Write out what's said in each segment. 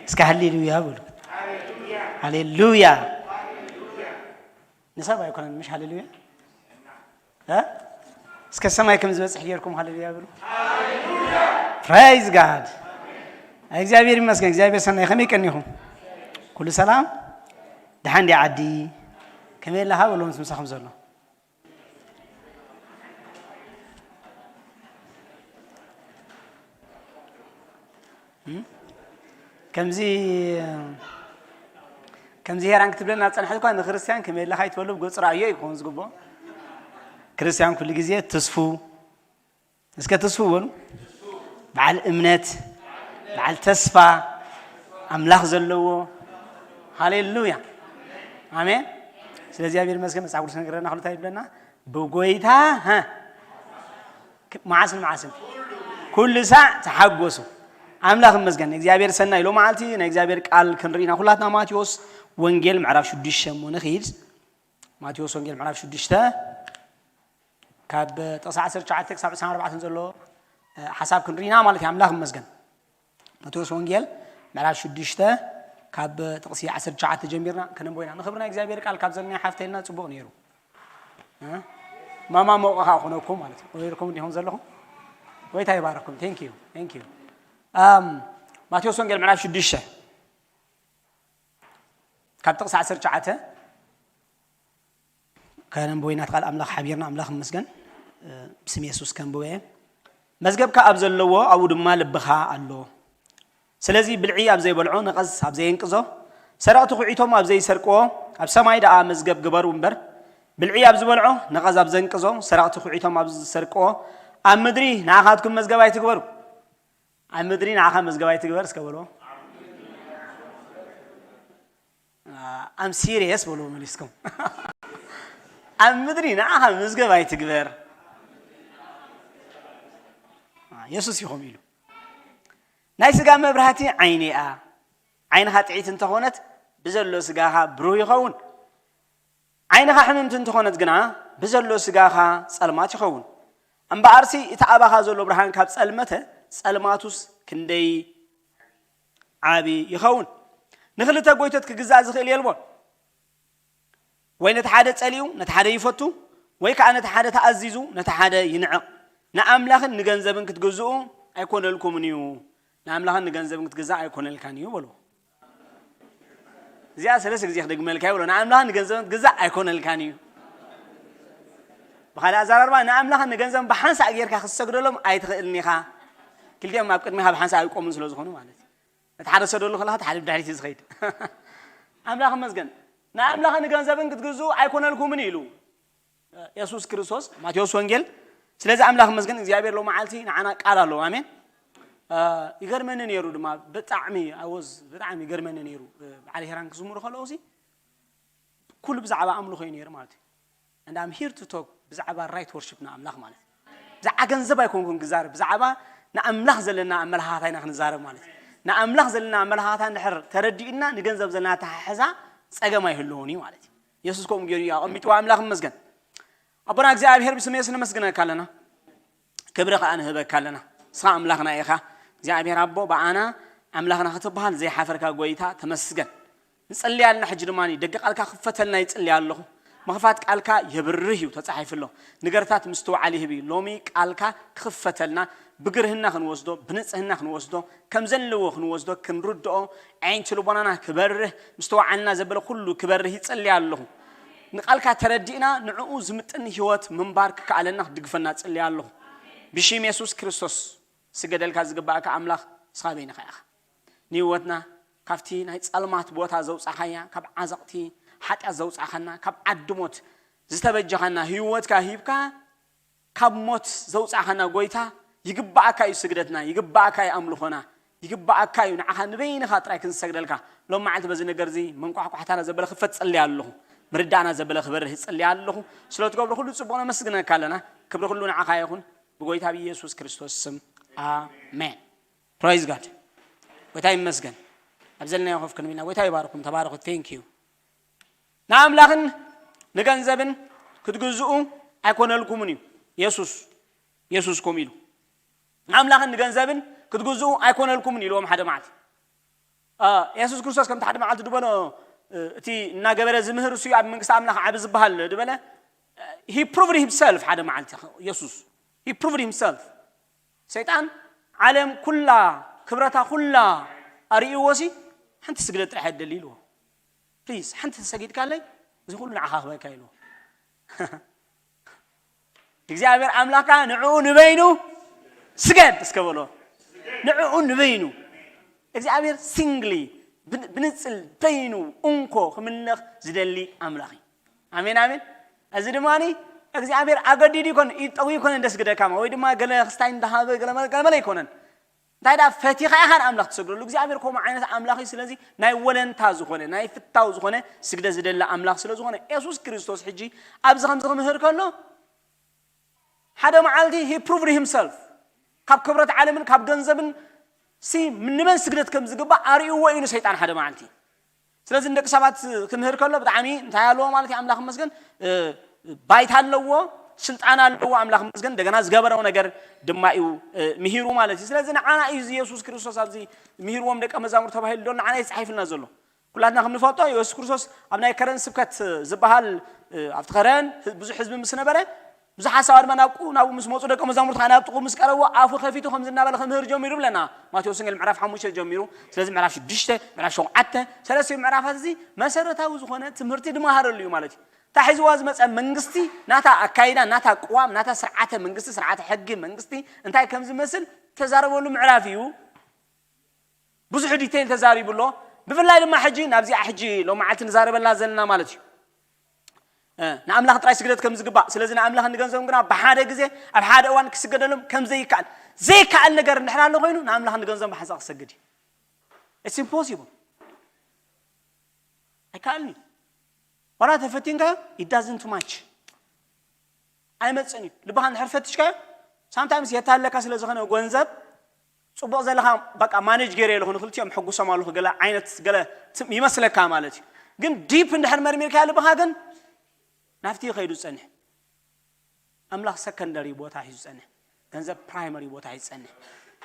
እስከ ሃሌሉያ በሉ። ሃሌሉያ። ንሰብ ኣይኮነን፣ ምሽ ሃሌሉያ? እ? እስከ ሰማይ ከም ዝበጽሕ ጌርኩም ሃሌሉያ በሉ። Praise God። እግዚኣብሔር ይመስገን። እግዚኣብሔር ሰናይ። ከመይ ቀኒኹም? ኩሉ ሰላም? ደሓን ድያ ዓዲ? ከመይ ኣለኻ በሉ ምስ ምሳኹም ዘሎ። እም? ከምዚ፣ ከምዚ ሄራን ክትብለና ዝጸንሐት እኳ ንክርስትያን ከመይ ኣለኻ ኣይትበሉ፣ ብገጹ ረኣዮ እዩ ክኸውን ዝግብኦ። ክርስትያን ኩሉ ግዜ ትስፉ። እስከ ትስፉ በሉ። በዓል እምነት፣ በዓል ተስፋ፣ ኣምላኽ ዘለዎ። ሃሌሉያ። ኣሜን። ስለዚ እግዚኣብሔር ይመስገን። መጽሓፍ ቅዱስ ነገረና፣ ክሉ እንታይ ይብለና? ብጎይታ፣ ሃ፣ ክ-፣ መዓስን መዓስን ኩሉ ሳዕ ተሓጎሱ። ኣምላኽ ይመስገን። እግዚኣብሔር ሰናይ። ሎ መዓልቲ ናይ እግዚኣብሔር ቃል ክንርኢና ኩላትና ማቴዎስ ወንጌል ምዕራፍ ሽዱሽተ እሞ ንኺድ። ማቴዎስ ወንጌል ምዕራፍ ሽዱሽተ ካብ ጥቕሲ ዓሰርተ ትሽዓተ ክሳብ ዕስራን ኣርባዕተን ዘሎ፣ እ፣ ሓሳብ ክንርኢና ማለት እዩ። ኣምላኽ ይመስገን። ማቴዎስ ወንጌል ምዕራፍ ሽዱሽተ ካብ ጥቕሲ ዓሰርተ ትሽዓተ ጀሚርና ከነንብቦ ኢና። ንኽብሪ ናይ እግዚኣብሔር ቃል ካብ ዘለና ሓፍተልና ጽቡቕ ነይሩ። እ? ማማ መውቕኻ ክኾነኩም ማለት እዩ። ወይርኩም እንዲኹም ዘለኹም? ጎይታ ይባረኩም። Thank you። Thank you። ኣም፣ ማቴዎስ ወንጌል ምዕራፍ ሽዱሽተ ካብ ጥቕሲ ዓሰርተ ትሽዓተ ከነንብቦ ኢና። ቃል ኣምላኽ ሓቢርና፣ ኣምላኽ ይመስገን። እ፣ ብስም የሱስ ከንብቦ እየ። መዝገብካ ኣብ ዘለዎ፣ ኣብኡ ድማ ልብኻ ኣሎ። ስለዚ ብልዒ ኣብ ዘይበልዖ፣ ነቐዝ ኣብ ዘየንቅዞ፣ ሰረቕቲ ኩዒቶም ኣብ ዘይሰርቅዎ፣ ኣብ ሰማይ ደኣ መዝገብ ግበሩ እምበር፣ ብልዒ ኣብ ዝበልዖ፣ ነቐዝ ኣብ ዘንቅዞ፣ ሰረቕቲ ኩዒቶም ኣብ ዝሰርቅዎ፣ ኣብ ምድሪ ንዓኻትኩም መዝገብ ኣይትግበሩ። ኣብ ምድሪ ንዓኻ መዝገብ ኣይትግበር፣ እስከ በልዎ። ኣም ሲሪየስ በልዎ መሊስኩም። ኣብ ምድሪ ንዓኻ መዝገብ ኣይትግበር። አ፣ የሱስ እዩ ከምኡ ኢሉ። ናይ ስጋ መብራህቲ ዓይኒ እያ። ዓይንኻ ጥዒት እንተኾነት ብዘሎ ስጋኻ ብሩህ ይኸውን። ዓይንኻ ሕምምቲ እንተኾነት ግና ብዘሎ ስጋኻ ጸልማት ይኸውን። እምበኣርሲ እቲ ኣባኻ ዘሎ ብርሃን ካብ ጸልመተ፣ ጸልማቱስ ክንደይ ዓቢ ይኸውን። ንኽልተ ጎይቶት ክግዛእ ዝኽእል የልቦን። ወይ ነቲ ሓደ ጸሊኡ ነቲ ሓደ ይፈቱ፣ ወይ ከኣ ነቲ ሓደ ተኣዚዙ ነቲ ሓደ ይንዕቕ። ንኣምላኽን ንገንዘብን ክትግዝኡ ኣይኮነልኩምን እዩ። ንኣምላኽን ንገንዘብን ክትግዛእ ኣይኮነልካን እዩ በልዎ። እዚኣ ሰለስተ ግዜ ክደግመልካ ይብሎ። ንኣምላኽን ንገንዘብን ክትግዛእ ኣይኮነልካን እዩ። ብኻልእ ኣዘራርባ ንኣምላኽን ንገንዘብን ብሓንሳእ ጌርካ ክትሰግደሎም ኣይትኽእልን ኢኻ። ክልቲኦም ኣብ ቅድሚኻ ብሓንሳእ ኣይቆሙን ስለ ዝኾኑ ማለት እዩ። ነቲ ሓደ ሰደሉ ከለኻ እቲ ሓደ ብድሕሪት እዩ ዝኸይድ። ኣምላኽ ይመስገን። ንኣምላኽን ንገንዘብን ክትግዝኡ ኣይኮነልኩምን ኢሉ የሱስ ክርስቶስ፣ ማቴዎስ ወንጌል። ስለዚ ኣምላኽ ይመስገን፣ እግዚኣብሔር ሎመዓልቲ ንዓና ቃል ኣለዎ። ኣሜን። እ፣ ይገርመኒ ነይሩ ድማ፣ ብጣዕሚ፣ I was፣ ብጣዕሚ ይገርመኒ ነይሩ። እ፣ በዓል ሄራን ክዝምሩ ከለዉ ሲ፣ ኩሉ ብዛዕባ ኣምልኾ እዩ ነይሩ ማለት እዩ። And I'm here to talk ብዛዕባ right worship ንኣምላኽ ማለት እዩ። ብዛዕባ ገንዘብ ኣይኮንኩን ክዛረብ፣ ብዛዕባ ንኣምላኽ ዘለና ኣመለኻኽታ ኢና ክንዛረብ ማለት እዩ። ንኣምላኽ ዘለና ኣመለኻኽታ እንድሕር ተረዲእና፣ ንገንዘብ ዘለና ኣተሓሕዛ ጸገም ኣይህልዎን እዩ ማለት እዩ። የሱስ ከምኡ ገይሩ እዩ ኣቐሚጥዎ። ኣምላኽ ይመስገን። ኣቦና እግዚኣብሔር ብስም የሱስ ነመስግነካ ኣለና። ክብሪ ከኣ ንህበካ ኣለና። ንስኻ ኣምላኽና ኢኻ። እግዚኣብሔር ኣቦ ብኣና ኣምላኽና ክትበሃል ዘይሓፈርካ ጎይታ ተመስገን። ንጽልይ ኣለና። ሕጂ ድማ ደገ ቃልካ ክፈተልና ይጽልይ ኣለኹ። ምኽፋት ቃልካ የብርህ እዩ ተጻሒፉ ኣሎ። ንገርታት ምስትውዓል ይህብ እዩ። ሎሚ ቃልካ ክኽፈተልና ብግርህና ክንወስዶ፣ ብንጽህና ክንወስዶ፣ ከም ዘለዎ ክንወስዶ፣ ክንርድኦ፣ ኣዒንቲ ልቦናና ክበርህ፣ ምስትውዓልና ዘበለ ኩሉ ክበርህ ይጽልይ ኣለኹ። ንቃልካ ተረዲእና ንዕኡ ዝምጥን ህይወት ምንባር ክከኣለና ክትድግፈና ጽልይ ኣለኹ። ብሽም የሱስ ክርስቶስ ስገደልካ ዝግባእካ ኣምላኽ ንስኻ በይንኻ ኢኻ። ንህይወትና ካብቲ ናይ ጸልማት ቦታ ዘውጻኻያ፣ ካብ ዓዘቕቲ ሓጢኣት ዘውጻኻና፣ ካብ ዓዲ ሞት ዝተበጀኻና፣ ህይወትካ ሂብካ ካብ ሞት ዘውጻኻና ጎይታ፣ ይግባኣካ እዩ ስግደትና፣ ይግባኣካ እዩ ኣምልኾና፣ ይግባኣካ እዩ ንዓኻ ንበይንኻ ጥራይ ክንሰግደልካ። ሎም መዓልቲ በዚ ነገር እዚ መንቋሕቋሕታና ዘበለ ክፈት ጸልያ ኣለኹ፣ ምርዳእና ዘበለ ክበርህ ጸልያ ኣለኹ። ስለ ትገብሮ ኩሉ ጽቡቕ ነመስግነካ ኣለና። ክብሪ ኩሉ ንዓኻ ይኹን፣ ብጎይታ ብኢየሱስ ክርስቶስ ስም፣ ኣሜን። Praise God። ጎይታ ይመስገን። ኣብ ዘለናዮ ኮፍ ክንብል ኢና። ጎይታ ይባርኩም። ተባረኹ። Thank you። ንኣምላኽን ንገንዘብን ክትግዝኡ ኣይኮነልኩምን እዩ። የሱስ፣ የሱስ ከምኡ ኢሉ፣ ንኣምላኽን ንገንዘብን ክትግዝኡ ኣይኮነልኩምን ኢልዎም ሓደ መዓልቲ። የሱስ ክርስቶስ ከምቲ ሓደ መዓልቲ ዝበሎ፣ እቲ እናገበረ ዝምህር እሱ ኣብ መንግስቲ ኣምላኽ ዓቢ ዝበሃል ዝበለ፣ he proved himself። ሓደ መዓልቲ የሱስ he proved himself። ሰይጣን ዓለም ኩላ፣ ክብረታ ኩላ ኣርእይዎ ሲ ሓንቲ ስግደት ጥራሕ እየ ደሊ ኢልዎ። ፕሊዝ ሓንቲ ተሰጊድካለይ እዚ ኩሉ ንዓኻ ክበካ ኢልዎ። እግዚኣብሔር ኣምላካ ንዕኡ ንበይኑ ስገድ እስከ በሎ። ንዕኡ ንበይኑ እግዚኣብሔር ሲንግሊ ብንፅል በይኑ እንኮ ክምለኽ ዝደሊ ኣምላኽ እዩ። ኣሜን ኣሜን። እዚ ድማ እግዚኣብሔር ኣገዲዱ ይኮን ጠዊ ይኮነ ደስግደካ ወይ ድማ ገለ ክስታይ እንዳሃበ ገለመለ ኣይኮነን። እንታይ ዳ ፈቲኻ ኢኻ ንኣምላኽ ትሰግደሉ እግዚኣብሔር ከምኡ ዓይነት ኣምላኽ እዩ። ስለዚ ናይ ወለንታ ዝኾነ ናይ ፍታው ዝኾነ ስግደ ዝደለ ኣምላኽ ስለ ዝኾነ የሱስ ክርስቶስ ሕጂ ኣብዚ ከምዚ ክምህር ከሎ ሓደ መዓልቲ he proved himself። ካብ ክብረት ዓለምን ካብ ገንዘብን ሲ ንመን ስግደት ከም ዝግባእ ኣርእይዎ እዩ ንሰይጣን ሓደ መዓልቲ። ስለዚ ንደቂ ሰባት ክምህር ከሎ ብጣዕሚ እንታይ ኣለዎ ማለት እዩ ኣምላኽ መስገን ባይታ ኣለዎ፣ ስልጣን ኣለዎ ኣምላኽ መስገን። እንደገና ዝገበረው ነገር ድማ እዩ ምሂሩ ማለት እዩ። ስለዚ ንዓና እዩ እዚ የሱስ ክርስቶስ ኣብዚ ምሂርዎም ደቀ መዛሙር ተባሂሉ ዶ ንዓና እዩ ተጻሒፍልና ዘሎ። ኩላትና ከም ንፈልጦ የሱስ ክርስቶስ ኣብ ናይ ከረን ስብከት ዝበሃል ኣብቲ ከረን ብዙሕ ህዝቢ ምስ ነበረ ብዙሓት ሰባት ድማ ናብ ናብኡ ምስ መፁ ደቀ መዛሙርት ከዓ ናብ ጥቁ ምስ ቀረቡ ኣፉ ከፊቱ ከምዚ እናበለ ክምህር ጀሚሩ ብለና። ማቴዎስ ወንጌል ምዕራፍ ሓሙሽተ ጀሚሩ ስለዚ ምዕራፍ ሽዱሽተ ምዕራፍ ሸውዓተ ሰለስተ ምዕራፋት እዚ መሰረታዊ ዝኾነ ትምህርቲ ድመሃረሉ እዩ ማለት እዩ። ታሒዝዋ ዝመፀ መንግስቲ ናታ ኣካይዳ ናታ ቅዋም ናታ ስርዓተ መንግስቲ ስርዓተ ሕጊ መንግስቲ እንታይ ከም ዝመስል ተዛረበሉ ምዕራፍ እዩ። ብዙሕ ዲቴይል ተዛሪቡ ኣሎ። ብፍላይ ድማ ሕጂ ናብዚኣ ሕጂ ሎመዓልቲ ንዛረበላ ዘለና ማለት እዩ። ንኣምላኽ ጥራይ ስግደት ከም ዝግባእ ስለዚ ንኣምላኽ ንገንዘብም ግና ብሓደ ግዜ ኣብ ሓደ እዋን ክስገደሎም ከም ዘይከኣል ዘይከኣል ነገር እንድሕር ኣሎ ኮይኑ ንኣምላኽ ንገንዘብ ብሓንሳ ክሰግድ እዩ። It's impossible። ኣይከኣልን እዩ። ዋላ ተፈቲንካዮ it doesn't match። ኣይመፅን እዩ። ልብኻ እንድሕር ፈትሽካዮ ሳምታይምስ የታለካ ስለ ዝኾነ ገንዘብ ፅቡቕ ዘለኻ በቃ ማኔጅ ገይረ ኣለኹ ንክልቲኦም ሕጉሶም ኣለኹ ገለ ዓይነት ገለ ይመስለካ ማለት እዩ። ግን ዲፕ እንድሕር መርሚርካ ልብኻ ግን ናብቲ ከይዱ ዝፀንሕ ኣምላኽ ሰከንደሪ ቦታ ሒዙ ዝፀንሕ ገንዘብ ፕራይመሪ ቦታ ሒዙ ዝፀንሕ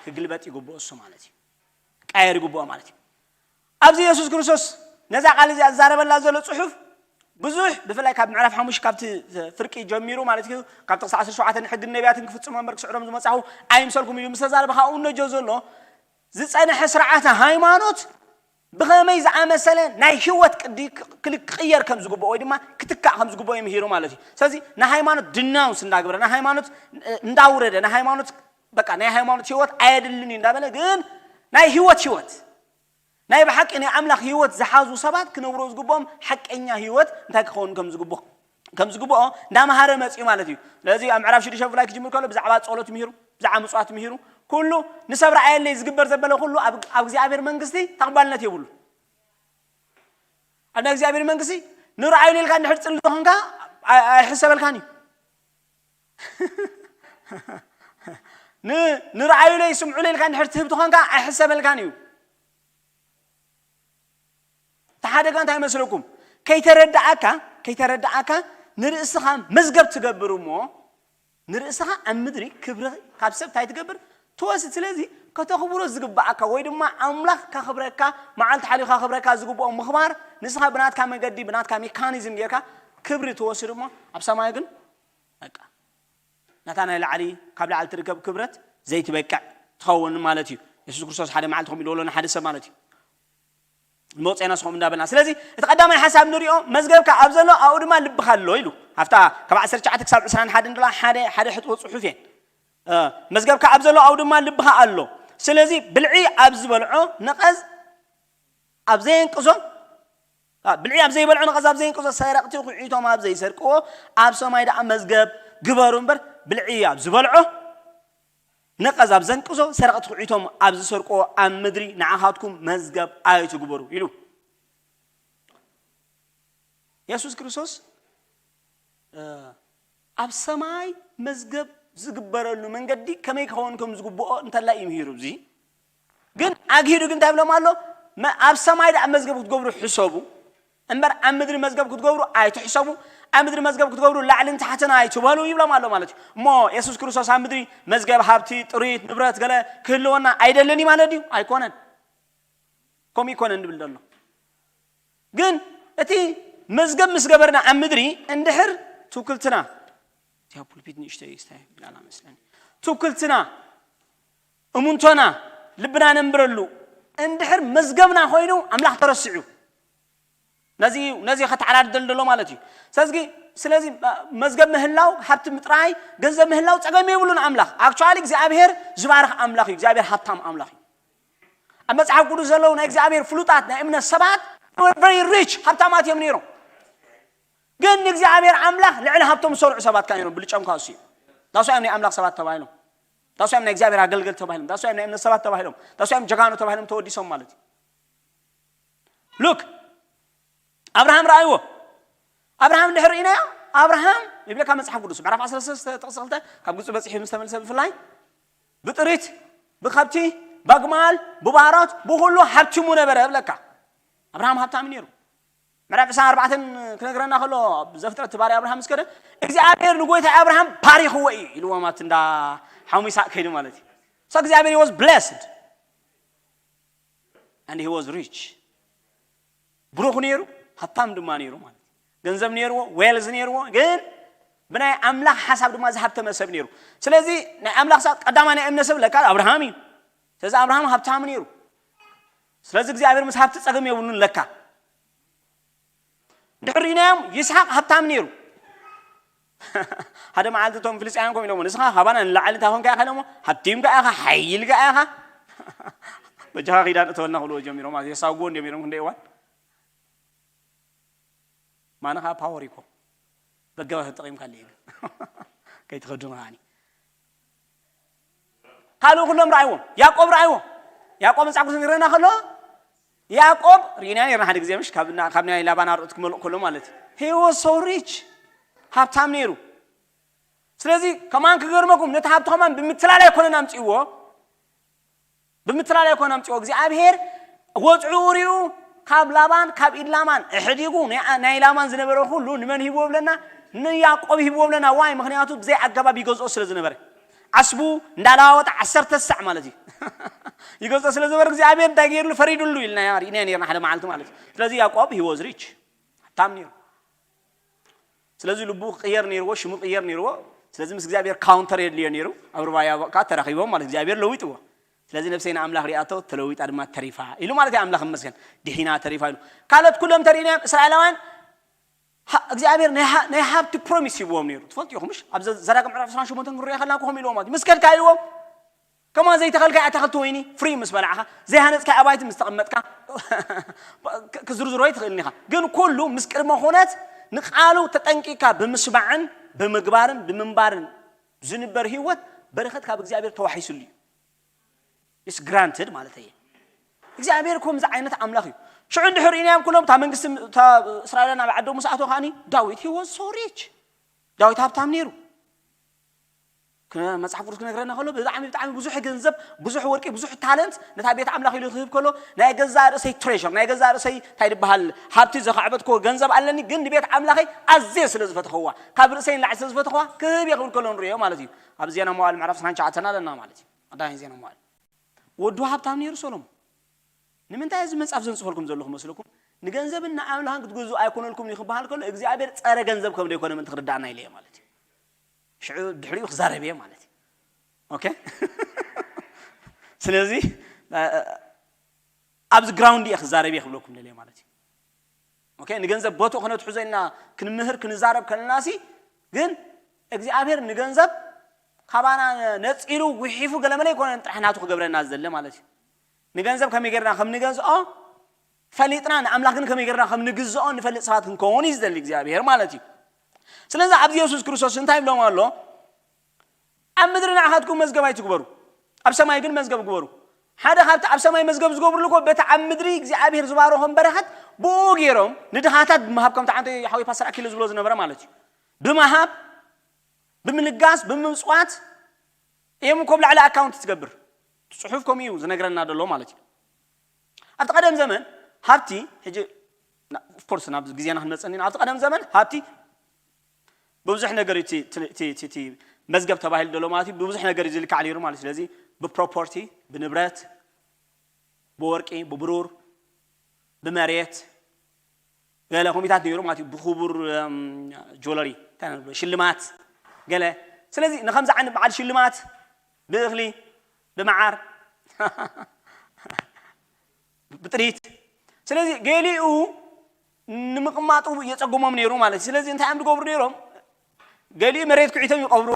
ክግልበጥ ይግብኦ እሱ ማለት እዩ። ክቃየር ይግብኦ ማለት እዩ። ኣብዚ የሱስ ክርስቶስ ነዛ ቃል እዚኣ ዝዛረበላ ዘሎ ፅሑፍ ብዙሕ ብፍላይ ካብ ምዕራፍ ሓሙሽ ካብቲ ፍርቂ ጀሚሩ ማለት እዩ ካብ ጥቕሲ ዓሰርተ ሸውዓተ ንሕግን ነቢያትን ክፍፅሙ እምበር ክስዕሮም ዝመፃኹ ኣይምሰልኩም ኢሉ ምስ ተዛረበ ካብኡ ነጆ ዘሎ ዝፀንሐ ስርዓተ ሃይማኖት ብኸመይ ዝኣመሰለ ናይ ህይወት ቅዲ ክቕየር ከም ዝግብኦ ወይ ድማ ክትካእ ከም ዝግብኦ ይምሂሩ ማለት እዩ። ስለዚ ንሃይማኖት ድናውስ እንዳግበረ ንሃይማኖት እንዳውረደ ንሃይማኖት በቃ ናይ ሃይማኖት ህይወት ኣየድልን እዩ እንዳበለ ግን ናይ ህይወት ህይወት ናይ ብሓቂ ናይ ኣምላኽ ህይወት ዝሓዙ ሰባት ክነብሮ ዝግብኦም ሓቀኛ ህይወት እንታይ ክኸውን ከም ዝግብኦ ከም ዝግብኦ እንዳምሃረ መፅኡ ማለት እዩ። ስለዚ ኣብ ምዕራፍ ሽዱሽተ ብፍላይ ክጅምር ከሎ ብዛዕባ ፀሎት ምሂሩ ብዛዕባ ምፅዋት ምሂሩ ኩሉ ንሰብ ረኣየለይ ዝግበር ዘበለ ኩሉ ኣብ እግዚኣብሔር መንግስቲ ተቕባልነት የብሉ። ኣብ ናይ እግዚኣብሔር መንግስቲ ንረኣዩ ኢልካ እንድሕር ፅሊ ዝኾንካ ኣይሕሰበልካን እዩ። ንረኣዩ ኢለይ ስምዑ ኢልካ እንድሕር ትህብ ዝኾንካ ኣይሕሰበልካን እዩ። እቲ ሓደጋ እንታይ መስለኩም? ከይተረዳኣካ ከይተረዳኣካ ንርእስኻ መዝገብ ትገብር እሞ ንርእስኻ ኣብ ምድሪ ክብሪ ካብ ሰብ እንታይ ትገብር ትወስድ። ስለዚ ከተኽብሮ ዝግባኣካ ወይ ድማ ኣምላኽ ከኽብረካ መዓልቲ ሓሊኻ ከኽብረካ ዝግብኦ ምኽባር ንስኻ ብናትካ መገዲ ብናትካ ሜካኒዝም ጌርካ ክብሪ ትወስድ እሞ ኣብ ሰማይ ግን በቃ ናታ ናይ ላዕሊ ካብ ላዕሊ ትርከብ ክብረት ዘይትበቅዕ ትኸውን ማለት እዩ። የሱስ ክርስቶስ ሓደ መዓልቲ ከምኡ ኢልዎ ኣሎ ንሓደ ሰብ ማለት እዩ። ንመውፅኤና ስኹም እንዳበልና ስለዚ እቲ ቀዳማይ ሓሳብ ንሪኦ መዝገብካ ኣብ ዘሎ ኣብኡ ድማ ልብኻ ኣሎ ኢሉ ኣብታ ካብ ዓሰርተ ትሽዓተ ክሳብ ዕስራን ሓደን ደላ ሓደ ሓደ ሕጥቦ ፅሑፍ እየን። መዝገብካ ኣብ ዘሎ ኣብኡ ድማ ልብኻ ኣሎ። ስለዚ ብልዒ ኣብ ዝበልዖ ነቐዝ ኣብ ዘየንቅዞ ብልዒ ኣብ ዘይበልዖ ነቐዝ ኣብ ዘየንቅዞ ሰረቕቲ ኩዒቶም ኣብ ዘይሰርቅዎ ኣብ ሰማይ ደኣ መዝገብ ግበሩ እምበር ብልዒ ኣብ ዝበልዖ ነቐዝ ኣብ ዘንቅዞ ሰረቕቲ ኩዒቶም ኣብ ዝሰርቅዎ ኣብ ምድሪ ንዓኻትኩም መዝገብ ኣይትግበሩ ኢሉ። የሱስ ክርስቶስ ኣብ ሰማይ መዝገብ ዝግበረሉ መንገዲ ከመይ ክኸውን ከም ዝግብኦ እንተላይ እዩ ምሂሩ። እዚ ግን ኣግሂዱ ግን እንታይ ብሎም ኣሎ? ኣብ ሰማይ ደኣ መዝገብ ክትገብሩ ሕሰቡ እምበር ኣብ ምድሪ መዝገብ ክትገብሩ ኣይትሕሰቡ። ኣብ ምድሪ መዝገብ ክትገብሩ ላዕልን ታሕትን ኣይትበሉ ይብሎም ኣሎ ማለት እዩ። እሞ የሱስ ክርስቶስ ኣብ ምድሪ መዝገብ ሃብቲ፣ ጥሪት፣ ንብረት ገለ ክህልወና ኣይደልን እዩ ማለት ድዩ? ኣይኮነን። ከምኡ ይኮነን ድብል ዘሎ። ግን እቲ መዝገብ ምስ ገበርና ኣብ ምድሪ እንድሕር ትውክልትና እቲያ ፑልፒት ንእሽተይ ስታይ ብላላ መስለኒ ትውክልትና እሙንቶና ልብና ነንብረሉ እንድሕር መዝገብና ኮይኑ ኣምላኽ ተረሲዑ ነዚ ነዚ ከተዓራድደል ደሎ ማለት እዩ። ስለዚ ስለዚ መዝገብ ምህላው ሃብቲ ምጥራይ ገንዘብ ምህላው ጸገም የብሉን ኣምላኽ። ኣክቹዋሊ እግዚኣብሔር ዝባርኽ ኣምላኽ እዩ። እግዚኣብሔር ሃብታም ኣምላኽ እዩ። ኣብ መጽሓፍ ቅዱስ ዘለዉ ናይ እግዚኣብሔር ፍሉጣት ናይ እምነት ሰባት very rich ሃብታማት እዮም ነይሮም። ግን ንእግዚኣብሔር ኣምላኽ ልዕሊ ሃብቶም ዝሰርዑ ሰባት ከ ነይሮም። ብልጫም ካሱ እዩ። ዳሱ እዮም ናይ ኣምላኽ ሰባት ተባሂሎም። ዳሱ እዮም ናይ እግዚኣብሔር ኣገልገል ተባሂሎም። ዳሱ እዮም ናይ እምነት ሰባት ተባሂሎም። ዳሱ እዮም ጀጋኑ ተባሂሎም ተወዲሶም ማለት እዩ። ሉክ ኣብርሃም ረኣይዎ። ኣብርሃም እንድሕር ርኢናዮ ኣብርሃም ይብለካ መጽሓፍ ቅዱስ ምዕራፍ ዓሰርተ ሰለስተ ጥቕሲ ክልተ ካብ ግብፂ በፂሑ ምስ ተመልሰ ብፍላይ ብጥሪት ብከብቲ በግማል ብባሮት ብኩሉ ሃብቲሙ ነበረ ይብለካ። ኣብርሃም ሃብታም ነይሩ። ምዕራፍ ዕስራን ኣርባዕተን ክነግረና ከሎ ዘፍጥረት ባሪ ኣብርሃም ምስ ከደ እግዚኣብሔር ንጎይታ ኣብርሃም ባሪኽዎ እዩ ኢልዎም ኣብቲ እንዳ ሓሙ ይስሐቅ ከይዱ ማለት እዩ። So እግዚኣብሔር was blessed and he was rich። ብሩኽ ነይሩ ሃብታም ድማ ነይሩ ማለት እዩ። ገንዘብ ነይርዎ wealth ነይርዎ ግን ብናይ ኣምላኽ ሓሳብ ድማ ዝሃብተመ ሰብ ነይሩ። ስለዚ ናይ ኣምላኽ ሰብ ቀዳማ ናይ እምነት ሰብ ለካ ኣብርሃም እዩ። ስለዚ ኣብርሃም ሃብታም ነይሩ። ስለዚ እግዚኣብሔር ምስ ሃብቲ ጸገም የብሉን ለካ። ድሕር ርኢናዮም ይስሓቅ ሃብታም ነይሩ። ሓደ መዓልቲ እቶም ፍልስጥያን ኮም ኢሎም ንስኻ ካባና ንላዕሊ እንታይ ኮንካ ኢኻ ኢሎሞ ሃብቲምካ ኢኻ ሓይልካ ኢኻ በጃኻ ኪዳን እተወልና ክብልዎ ጀሚሮም ማለት የሳውግዎ እንዲዮም ኢሎም ክንደይ እዋን ማንኻ ፓወር ይኮ በገባ ተጠቂምካ ኣለየ ከይትኸዱ ንኻኒ ካልኡ ኩሎም ረኣይዎም ያዕቆብ ረኣይዎ ያዕቆብ መጽሓፍ ቅዱስ ንረና ከሎ ያዕቆብ ርኢና ነርና ሓደ ግዜ ምሽ ካብ ናይ ላባን ኣርዑት ክመልቕ ከሎ ማለት እዩ he was so rich ሃብታም ነይሩ ስለዚ ከማን ክገርመኩም ነቲ ሃብቲ ከማን ብምትላላይ ኮነን ኣምፅእዎ ብምትላላይ ኮነ ኣምፅኦ እግዚኣብሔር ወፅዑ ሪኡ ካብ ላባን ካብ ኢድ ላማን እሕዲጉ ናይ ላማን ዝነበረ ኩሉ ንመን ሂብዎ ብለና ንያዕቆብ ሂብዎ ብለና ዋይ ምክንያቱ ብዘይ ኣገባብ ይገዝኦ ስለ ዝነበረ ዓስቡ እንዳለዋወጠ ዓሰርተ ሳዕ ማለት እዩ ይገዝኦ ስለ ዝነበረ እግዚኣብሔር እንታይ ገይርሉ ፈሪዱሉ ኢልና ርኢና ነርና ሓደ መዓልቲ ማለት እዩ ስለዚ ያዕቆብ he was rich ሃብታም ነይሩ ስለዚ ልቡ ክቕየር ነይርዎ ሽሙ ክቕየር ነይርዎ ስለዚ ምስ እግዚኣብሔር counter የድልዮ ነይሩ ኣብ ሩባ ያቦቕ ከዓ ተራኺቦም ማለት እግዚኣብሔር ለዊጥዎ ስለዚ ነፍሰይ ንኣምላኽ ሪኣቶ ተለዊጣ ድማ ተሪፋ ኢሉ ማለት እዩ ኣምላኽ ይመስገን ድሒና ተሪፋ ኢሉ ካልኦት ኩሎም ተሪእናዮም እስራኤላውያን እግዚኣብሔር ናይ ሃብቲ ፕሮሚስ ሂብዎም ነይሩ ትፈልጡ ኢኹምሽ ኣብ ዘዳግም ዕራፍ 28 ክንሪኦ ከለና ክኾም ኢልዎም ማለት ምስ ከድካ ኢልዎም ከማ ዘይተኸልካይ ኣታኽልቲ ወይኒ ፍሪ ምስ በላዕኻ ዘይሃነፅካይ ኣባይቲ ምስ ተቐመጥካ ክዝርዝሮ ይትኽእልን ኢኻ ግን ኩሉ ምስ ቅድመ ኩነት ንቃሉ ተጠንቂካ ብምስማዕን ብምግባርን ብምንባርን ዝንበር ህይወት በረኸት ካብ እግዚኣብሔር ተዋሒሱሉ እዩ is granted ማለት እየ እግዚኣብሔር ከምዚ ዓይነት ኣምላኽ እዩ ሽዑ እንድሕር ኢናዮም ኩሎም እታ መንግስቲ እስራኤል ናብ ዓዶም ምስ ኣተው ከዓኒ ዳዊት he was so rich ዳዊት ሃብታም ነይሩ መፅሓፍ ቅዱስ ክነግረና ከሎ ብጣዕሚ ብጣዕሚ ብዙሕ ገንዘብ ብዙሕ ወርቂ ብዙሕ ታለንት ነታ ቤት ኣምላኽ ኢሉ ክህብ ከሎ ናይ ገዛ ርእሰይ ትሬር ናይ ገዛ ርእሰይ እንታይ ዝበሃል ሃብቲ ዘካዕበትኮ ገንዘብ ኣለኒ ግን ንቤት ኣምላኸይ ኣዝየ ስለ ዝፈትኸዋ ካብ ርእሰይ ንላዕሊ ስለ ዝፈትኸዋ ክህብ እየ ክብል ከሎ ንሪኦ ማለት እዩ ኣብ ዜና መዋል ምዕራፍ ስራን ሸዓተን ኣለና ማለት እዩ ቀዳማይ ዜና መዋል ወዱ ሃብታም ነይሩ ሰሎሞን ንምንታይ እዚ መጽሓፍ ዘንጽፈልኩም ዘለኹ መስለኩም ንገንዘብን ንኣምላኽን ክትገዝኡ ኣይኮነልኩም ይክበሃል ከሎ እግዚኣብሔር ጸረ ገንዘብ ከም ዘይኮነ ምእንቲ ክርዳእና ኢለ ማለት እዩ ሽዑ ድሕሪኡ ክዛረብ እየ ማለት እዩ ኦኬ ስለዚ ኣብዚ ግራውንድ እየ ክዛረብ እየ ክብለኩም ደልየ ማለት እዩ ኦኬ ንገንዘብ ቦትኡ ክነትሕዞ ኢልና ክንምህር ክንዛረብ ከለናሲ ግን እግዚኣብሔር ንገንዘብ ካባና ነፂሉ ውሒፉ ገለመለ ይኮነን ጥራሕ ናቱ ክገብረና ዝደለ ማለት እዩ ንገንዘብ ከመይ ጌርና ከም ንገዝኦ ፈሊጥና ንኣምላኽ ግን ከመይ ጌርና ከም ንግዝኦ ንፈልጥ ሰባት ክንከውን እዩ ዝደሊ እግዚኣብሔር ማለት እዩ ስለዚ ኣብዚ የሱስ ክርስቶስ እንታይ ይብሎም ኣሎ ኣብ ምድሪ ንዓኻትኩም መዝገብ ኣይትግበሩ ኣብ ሰማይ ግን መዝገብ ግበሩ ሓደ ካብቲ ኣብ ሰማይ መዝገብ ዝገብርሉ እኮ በቲ ኣብ ምድሪ እግዚኣብሔር ዝባረኾም በረኸት ብኡ ገይሮም ንድኻታት ብምሃብ ከምቲ ዓንተ ሓዊ ፓስተር ኣኪሉ ዝብሎ ዝነበረ ማለት እዩ ብምሃብ ብምልጋስ ብምምፅዋት እዮም እኮ ብላዕሊ ኣካውንት ትገብር ጽሑፍ ከምኡ እዩ ዝነግረና ደሎ ማለት እዩ ኣብቲ ቀደም ዘመን ሃብቲ ሕጂ ኦፍኮርስ ናብ ግዜና ክንመፀኒ ኣብቲ ቀደም ዘመን ሃብቲ ብብዙሕ ነገር እቲ መዝገብ ተባሂሉ ዘሎ ማለት እዩ ብብዙሕ ነገር እዩ ዝልካዕ ነይሩ ማለት ስለዚ ብፕሮፖርቲ ብንብረት ብወርቂ ብብሩር ብመሬት ገለ ከምኡታት ነይሩ ማለት እዩ። ብክቡር ጆለሪ ሽልማት ገለ። ስለዚ ንከምዚ ዓይነት በዓል ሽልማት ብእኽሊ፣ ብመዓር፣ ብጥሪት። ስለዚ ገሊኡ ንምቕማጡ የፀግሞም ነይሩ ማለት እዩ። ስለዚ እንታይ እዮም ዝገብሩ ነይሮም? ገሊኡ መሬት ኩዒቶም ይቐብሩ።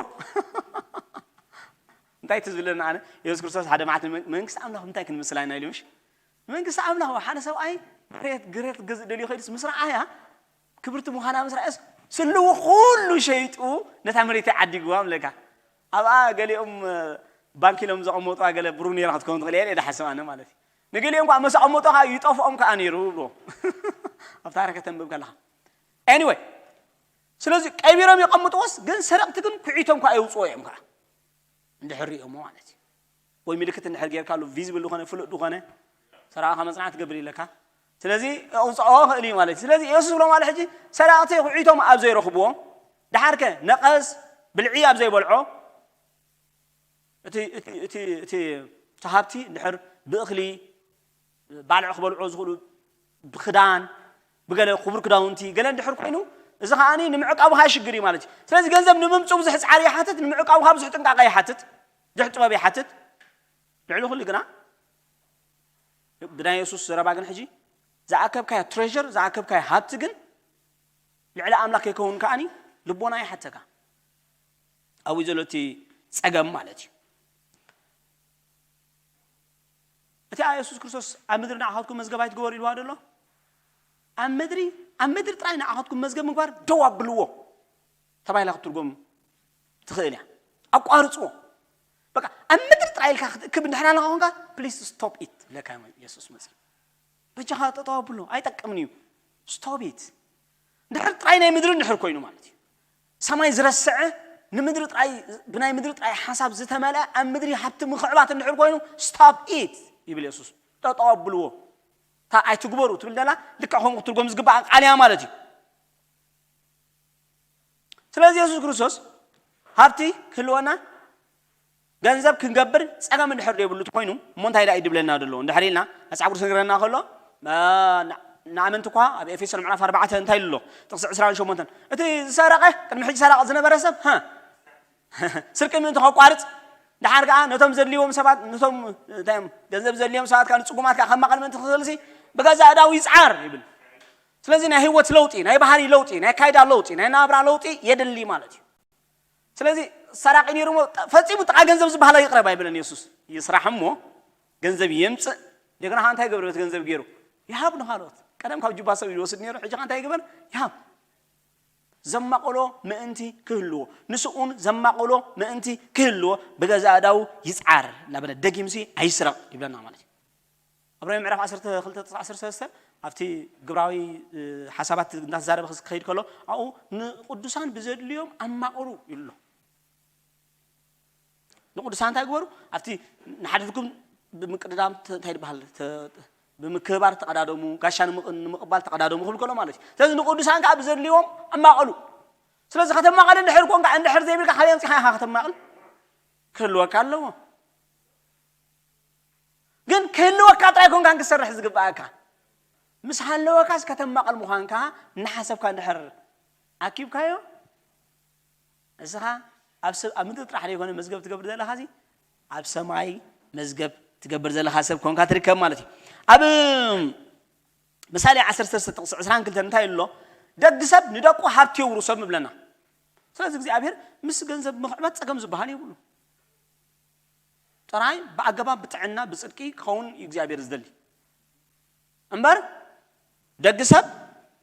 እንታይ ትዝብለና ኣነ? የሱስ ክርስቶስ ሓደ መዓልቲ መንግስቲ ኣምላኽ እንታይ ክንምስላ ኢና ኢሉ ምሽ? መንግስቲ ኣምላኽ ሓደ ሰብኣይ መሬት ግሬት ገዝእ ደልዩ ከይዱስ ምስ ረኣያ ክብርቲ ምዃና ምስ ረኣየስ ስልዉ ኩሉ ሸይጡ ነታ መሬት ዓዲግዋ ምለካ። ኣብኣ ገሊኦም ባንክ ኢሎም ዘቐመጡ ገለ ብሩ ነይራ ክትከውን ትኽእል እየ ኢለ ሓስብ ኣነ ማለት እዩ። ንገሊኦም ከዓ መስ ኣቐመጦ ከዓ ይጠፍኦም ከዓ ነይሩ ብሎ ኣብ ታሪክ ተንብብ ከለካ። Anyway፣ ስለዚ ቀቢሮም የቐምጥዎስ ግን ሰረቕቲ ግን ኩዒቶም ከዓ የውፅዎ እዮም ከዓ እንድሕር ሪኦሞ ማለት እዩ። ወይ ምልክት እንድሕር ጌርካሉ ቪዚብል ዝኾነ ፍሉጥ ዝኾነ ሰራቕኻ መፅናዕቲ ትገብር ኢለካ። ስለዚ ኣውፅኦ ክእል እዩ ማለት እዩ። ስለዚ የሱስ ብሎ ማለት ሕጂ ሰራቕቲ ኩዒቶም ኣብ ዘይረኽብዎ፣ ደሓርከ ነቐዝ ብልዒ ኣብ ዘይበልዖ፣ እቲ እቲ እቲ እቲ እቲ ሃብቲ እንድሕር ብእኽሊ ባልዕ ክበልዖ ዝኽእሉ ብክዳን ብገለ ክቡር ክዳውንቲ ገለ እንድሕር ኮይኑ እዚ ከዓኒ ንምዕቃቡ ከዓ ሽግር እዩ ማለት እዩ። ስለዚ ገንዘብ ንምምፁ ብዙሕ ፃዕሪ ይሓትት፣ ንምዕቃቡ ከዓ ብዙሕ ጥንቃቐ ይሓትት፣ ብዙሕ ጥበብ ይሓትት። ልዕሊ ኩሉ ግና ብናይ የሱስ ዘረባ ግን ሕጂ ዝኣከብካዮ ትሬር ዝኣከብካዮ ሃብቲ ግን ልዕሊ ኣምላኽ ከይከውን ከዓኒ ልቦና ይሓተካ። ኣብኡ ዘሎ እቲ ጸገም ማለት እዩ። እቲ የሱስ ክርስቶስ ኣብ ምድሪ ንዓኻትኩም መዝገብ ኣይትግበሩ ኢልዋ ደሎ ኣብ ምድሪ ኣብ ምድሪ ጥራይ ንዓኻትኩም መዝገብ ምግባር ደው ኣብልዎ ተባሂላ ክትትርጎም ትኽእል እያ። ኣቋርፅዎ። በቃ ኣብ ምድሪ ጥራይ ኢልካ ክትእክብ እንድሕር ኣለካ ኮንካ please stop it ብለካ የሱስ መፅእ። በጃኻ ጠጠው ኣብሎ ኣይጠቅምን እዩ። Stop it። እንድሕር ጥራይ ናይ ምድሪ እንድሕር ኮይኑ ማለት እዩ። ሰማይ ዝረስዐ ንምድሪ ጥራይ ብናይ ምድሪ ጥራይ ሓሳብ ዝተመልአ ኣብ ምድሪ ሃብቲ ምኽዕባት እንድሕር ኮይኑ stop it ይብል የሱስ። ጠጠው ኣብልዎ። እታ ኣይትግበሩ ትብል ደላ ልክዕ ከምኡ ክትርጎም ዝግባኣ ቃል እያ ማለት እዩ። ስለዚ የሱስ ክርስቶስ ሃብቲ ክህልወና ገንዘብ ክንገብር ጸገም እንድሕር ዘይብሉ ኮይኑ እሞ እንታይ ዳ እዩ ድብለና ደሎ እንድሕር ኢልና መጽሓፍ ቅዱስ ንግረና ከሎ ንኣመንቲ እኳ ኣብ ኤፌሶን ምዕራፍ ኣርባዕተ እንታይ ኣሎ ጥቕሲ ዕስራን ሸሞንተን እቲ ዝሰረቐ ቅድሚ ሕጂ ሰራቂ ዝነበረ ሰብ ስርቂ ምእንቲ ከቋርጽ ደሓር ከዓ ነቶም ዘድልዎም ሰባት ነቶም ገንዘብ ዘድልዮም ሰባት ከዓ ንፅጉማት ከዓ ከማቐል ምእንቲ ክኽእልሲ ብገዛእ እዳው ይፅዓር ይብል። ስለዚ ናይ ህይወት ለውጢ ናይ ባህሪ ለውጢ ናይ ካይዳ ለውጢ ናይ ናብራ ለውጢ የድሊ ማለት እዩ። ስለዚ ሰራቂ ነይሩ ፈፂሙ ጥቃ ገንዘብ ዝበሃል ይቅረብ ኣይብለን የሱስ። ይስራሕ እሞ ገንዘብ የምፅእ። እንደገና ከዓ እንታይ ገብር በቲ ገንዘብ ገይሩ ይሃብ ንካልኦት። ቀደም ካብ ጁባ ሰብ ይወስድ ነይሩ ሕጂ እንታይ ይግበር? ይሃብ። ዘማቆሎ ምእንቲ ክህልዎ ንስኡን ዘማቆሎ ምእንቲ ክህልዎ ብገዛ እዳው ይፅዓር እናበለ ደጊምሲ ኣይስረቕ ይብለና ማለት እዩ። ኣብ ሮሜ ምዕራፍ ዓሰርተ ክልተ ጥቕሲ ዓሰርተ ሰለስተ ኣብቲ ግብራዊ ሓሳባት እናተዛረበ ክኸይድ ከሎ ኣብኡ ንቅዱሳን ብዘድልዮም ኣማቕሩ ይብሎ። ንቅዱሳን እንታይ ግበሩ ኣብቲ ንሓድርኩም ብምቅድዳም እንታይ ይበሃል ብምክብባር ተቐዳደሙ ጋሻ ንምቕባል ተቐዳደሙ ክብል ከሎ ማለት እዩ። ስለዚ ንቅዱሳን ከዓ ብዘድልዮም ኣማቐሉ። ስለዚ ከተማቐል እንድሕር ኮንካ እንድሕር ዘይብልካ ካበይ ኣምፂኻ ኢኻ ከተማቐል? ክህልወካ ኣለዎ። ግን ክህልወካ ጥራይ ኮንካ ክሰርሕ ዝግባኣካ ምስ ሃለወካስ ከተማቐል ምዃንካ እናሓሰብካ እንድሕር ኣኪብካዮ እስኻ ኣብ ሰብ ኣብ ምድሪ ጥራሕ ዘይኮነ መዝገብ ትገብር ዘለኻ እዚ ኣብ ሰማይ መዝገብ ትገብር ዘለኻ ሰብ ኮንካ ትርከብ ማለት እዩ። ኣብ ምሳሌ ዓሰርተ ሰለስተ ጥቕሲ ዕስራን ክልተን እንታይ ኣሎ? ደግ ሰብ ንደቁ ሃብቲ የውርሶም ይብለና። ስለዚ እግዚኣብሔር ምስ ገንዘብ ምኽዕባት ጸገም ዝበሃል የብሉ። ጥራይ ብኣገባብ ብጥዕና ብጽድቂ ክኸውን እዩ እግዚኣብሔር ዝደሊ እምበር ደግ ሰብ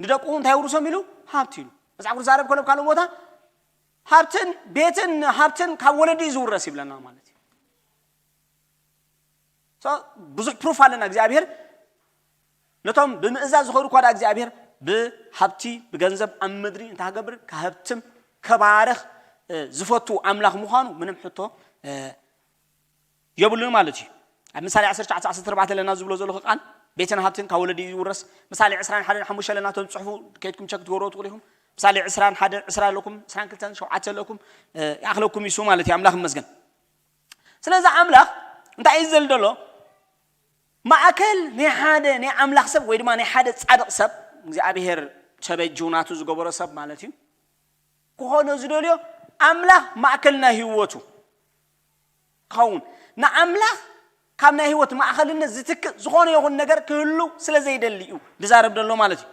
ንደቁ እንታይ የውርሶም ኢሉ ሃብቲ ኢሉ መጽሓፍ ቅዱስ ዛረብ ከሎ ካልእ ቦታ ሃብትን ቤትን ሃብትን ካብ ወለዲ እዩ ዝውረስ ይብለና ማለት እዩ። ብዙሕ ፕሩፍ ኣለና እግዚኣብሔር ነቶም ብምእዛዝ ዝኸዱ እኳ እግዚኣብሔር ብሃብቲ ብገንዘብ ኣብ ምድሪ እንታይ ክገብር ከሀብትም ከባርኽ ዝፈቱ ኣምላኽ ምዃኑ ምንም ሕቶ የብሉን ማለት እዩ። ኣብ ምሳሌ ዓሰርተ ትሽዓተ ዓሰርተ ኣርባዕተ ኣለና ዝብሎ ዘለኹ ቃል ቤትን ሃብትን ካብ ወለዲ ይውረስ። ምሳሌ ዕስራን ሓደን ሓሙሽተ ኣለና ቶም ጽሑፉ ከይድኩም ቸክ ትገብርዎ ትኽእሉ ኢኹም። ምሳሌ ዕስራን ሓደ ዕስራ ኣለኩም ዕስራን ክልተን ሸውዓተ ኣለኩም ይኣኽለኩም ይሱ ማለት እዩ። ኣምላኽ ይመስገን። ስለዚ ኣምላኽ እንታይ እዩ ዝደሊ ዘሎ? ማእከል ናይ ሓደ ናይ ኣምላኽ ሰብ ወይ ድማ ናይ ሓደ ጻድቕ ሰብ እግዚኣብሔር ተበጅው ናቱ ዝገበሮ ሰብ ማለት እዩ። ክኾኖ ዝደልዮ ኣምላኽ ማእከል ናይ ህይወቱ ክኸውን፣ ንኣምላኽ ካብ ናይ ህይወት ማእኸልነት ዝትክእ ዝኾነ ይኹን ነገር ክህሉ ስለ ዘይደሊ እዩ ዝዛረብ ዘሎ ማለት እዩ።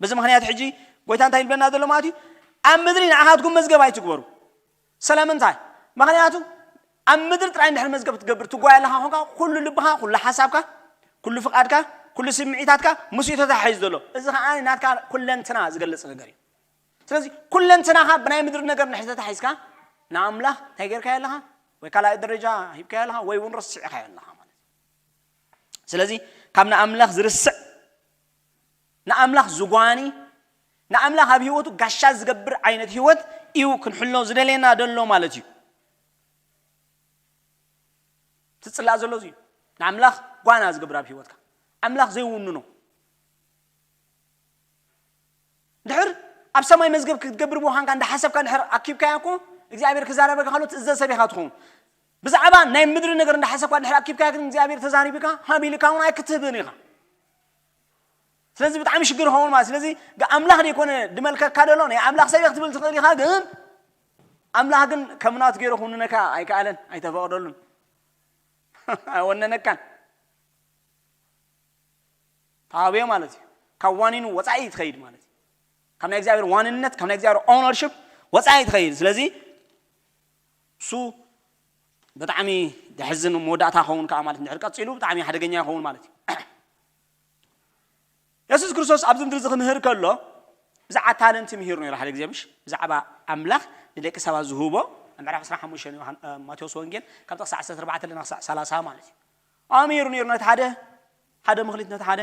በዚ ምኽንያት ሕጂ ጎይታ እንታይ ይብለና ዘሎ ማለት እዩ? ኣብ ምድሪ ንዓኻትኩም መዝገብ ኣይትግበሩ። ስለምንታይ? ምኽንያቱ ኣብ ምድሪ ጥራይ እንድሕር መዝገብ ክትገብር ትጓየ ኣለኻ ኾንካ፣ ኩሉ ልብኻ፣ ኩሉ ሓሳብካ፣ ኩሉ ፍቓድካ፣ ኩሉ ስምዒታትካ ምስ እዩ ተታሒዙ ዘሎ። እዚ ኸዓ ናትካ ኩለንትና ዝገልጽ ነገር እዩ። ስለዚ ኩለንትናኻ ብናይ ምድሪ ነገር እንድሕር ተታሒዝካ፣ ንኣምላኽ እንታይ ጌርካዮ ኣለኻ? ወይ ካልኣይ ደረጃ ሂብካዮ ኣለኻ ወይ እውን ረሲዕካዮ ኣለኻ ማለት እዩ። ስለዚ ካብ ንኣምላኽ ዝርስዕ፣ ንኣምላኽ ዝጓኒ፣ ንኣምላኽ ኣብ ህይወቱ ጋሻ ዝገብር ዓይነት ህይወት እዩ ክንሕሎ ዝደልየና ደሎ ማለት እዩ። ትጽላእ ዘሎ እዚ እዩ። ንኣምላኽ ጓና ዝገብር ኣብ ህይወትካ ኣምላኽ ዘይውንኖ ድሕር ኣብ ሰማይ መዝገብ ክትገብር ምዃንካ እንዳሓሰብካ ድሕር ኣኪብካያ እኮ እግዚኣብሔር ክዛረበካ ከሎ ትእዘዝ ሰብ ኢኻ ትኸውን። ብዛዕባ ናይ ምድሪ ነገር እንዳሓሰብካ ድሕር ኣኪብካያ ግን እግዚኣብሔር ተዛሪብካ ሃቢልካ እውን ኣይክትህብን ኢኻ። ስለዚ ብጣዕሚ ሽግር ይኸውን ማለት። ስለዚ ግ-፣ ኣምላኽ ዘይኮነ ድመልከካ ደሎ ናይ ኣምላኽ ሰብ ክትብል ትኽእል ኢኻ፣ ግን ኣምላኽ ግን ከም ናቱ ገይሩ ክውንነካ ኣይከኣለን፣ ኣይተፈቕደሉን፣ ኣይወነነካን። ተሃብዮ ማለት እዩ። ካብ ዋኒኑ ወፃኢ ትኸይድ ማለት እዩ። ካብ ናይ እግዚኣብሔር ዋንነት፣ ካብ ናይ እግዚኣብሔር ኦነርሽፕ ወፃኢ ትኸይድ። ስለዚ እሱ ብጣዕሚ ዘሕዝን መወዳእታ ኸውን ከዓ ማለት እንድሕር ቀፂሉ ብጣዕሚ ሓደገኛ ይኸውን ማለት እዩ። የሱስ ክርስቶስ ኣብዚ ምድሪ እዚ ክምህር ከሎ ብዛዕባ ታለንት ምሂሩ ነይሩ ሓደ ግዜ፣ ምሽ ብዛዕባ ኣምላኽ ንደቂ ሰባት ዝህቦ ኣብ ምዕራፍ ዕስራን ሓሙሽተን ዮሃን-፣ እ፣ ማቴዎስ ወንጌል ካብ ጥቕሲ ዓሰርተ ኣርባዕተ ኣለና ክሳዕ ሰላሳ ማለት እዩ። ኣምሂሩ ነይሩ ነቲ ሓደ ሓደ ምኽሊት ነቲ ሓደ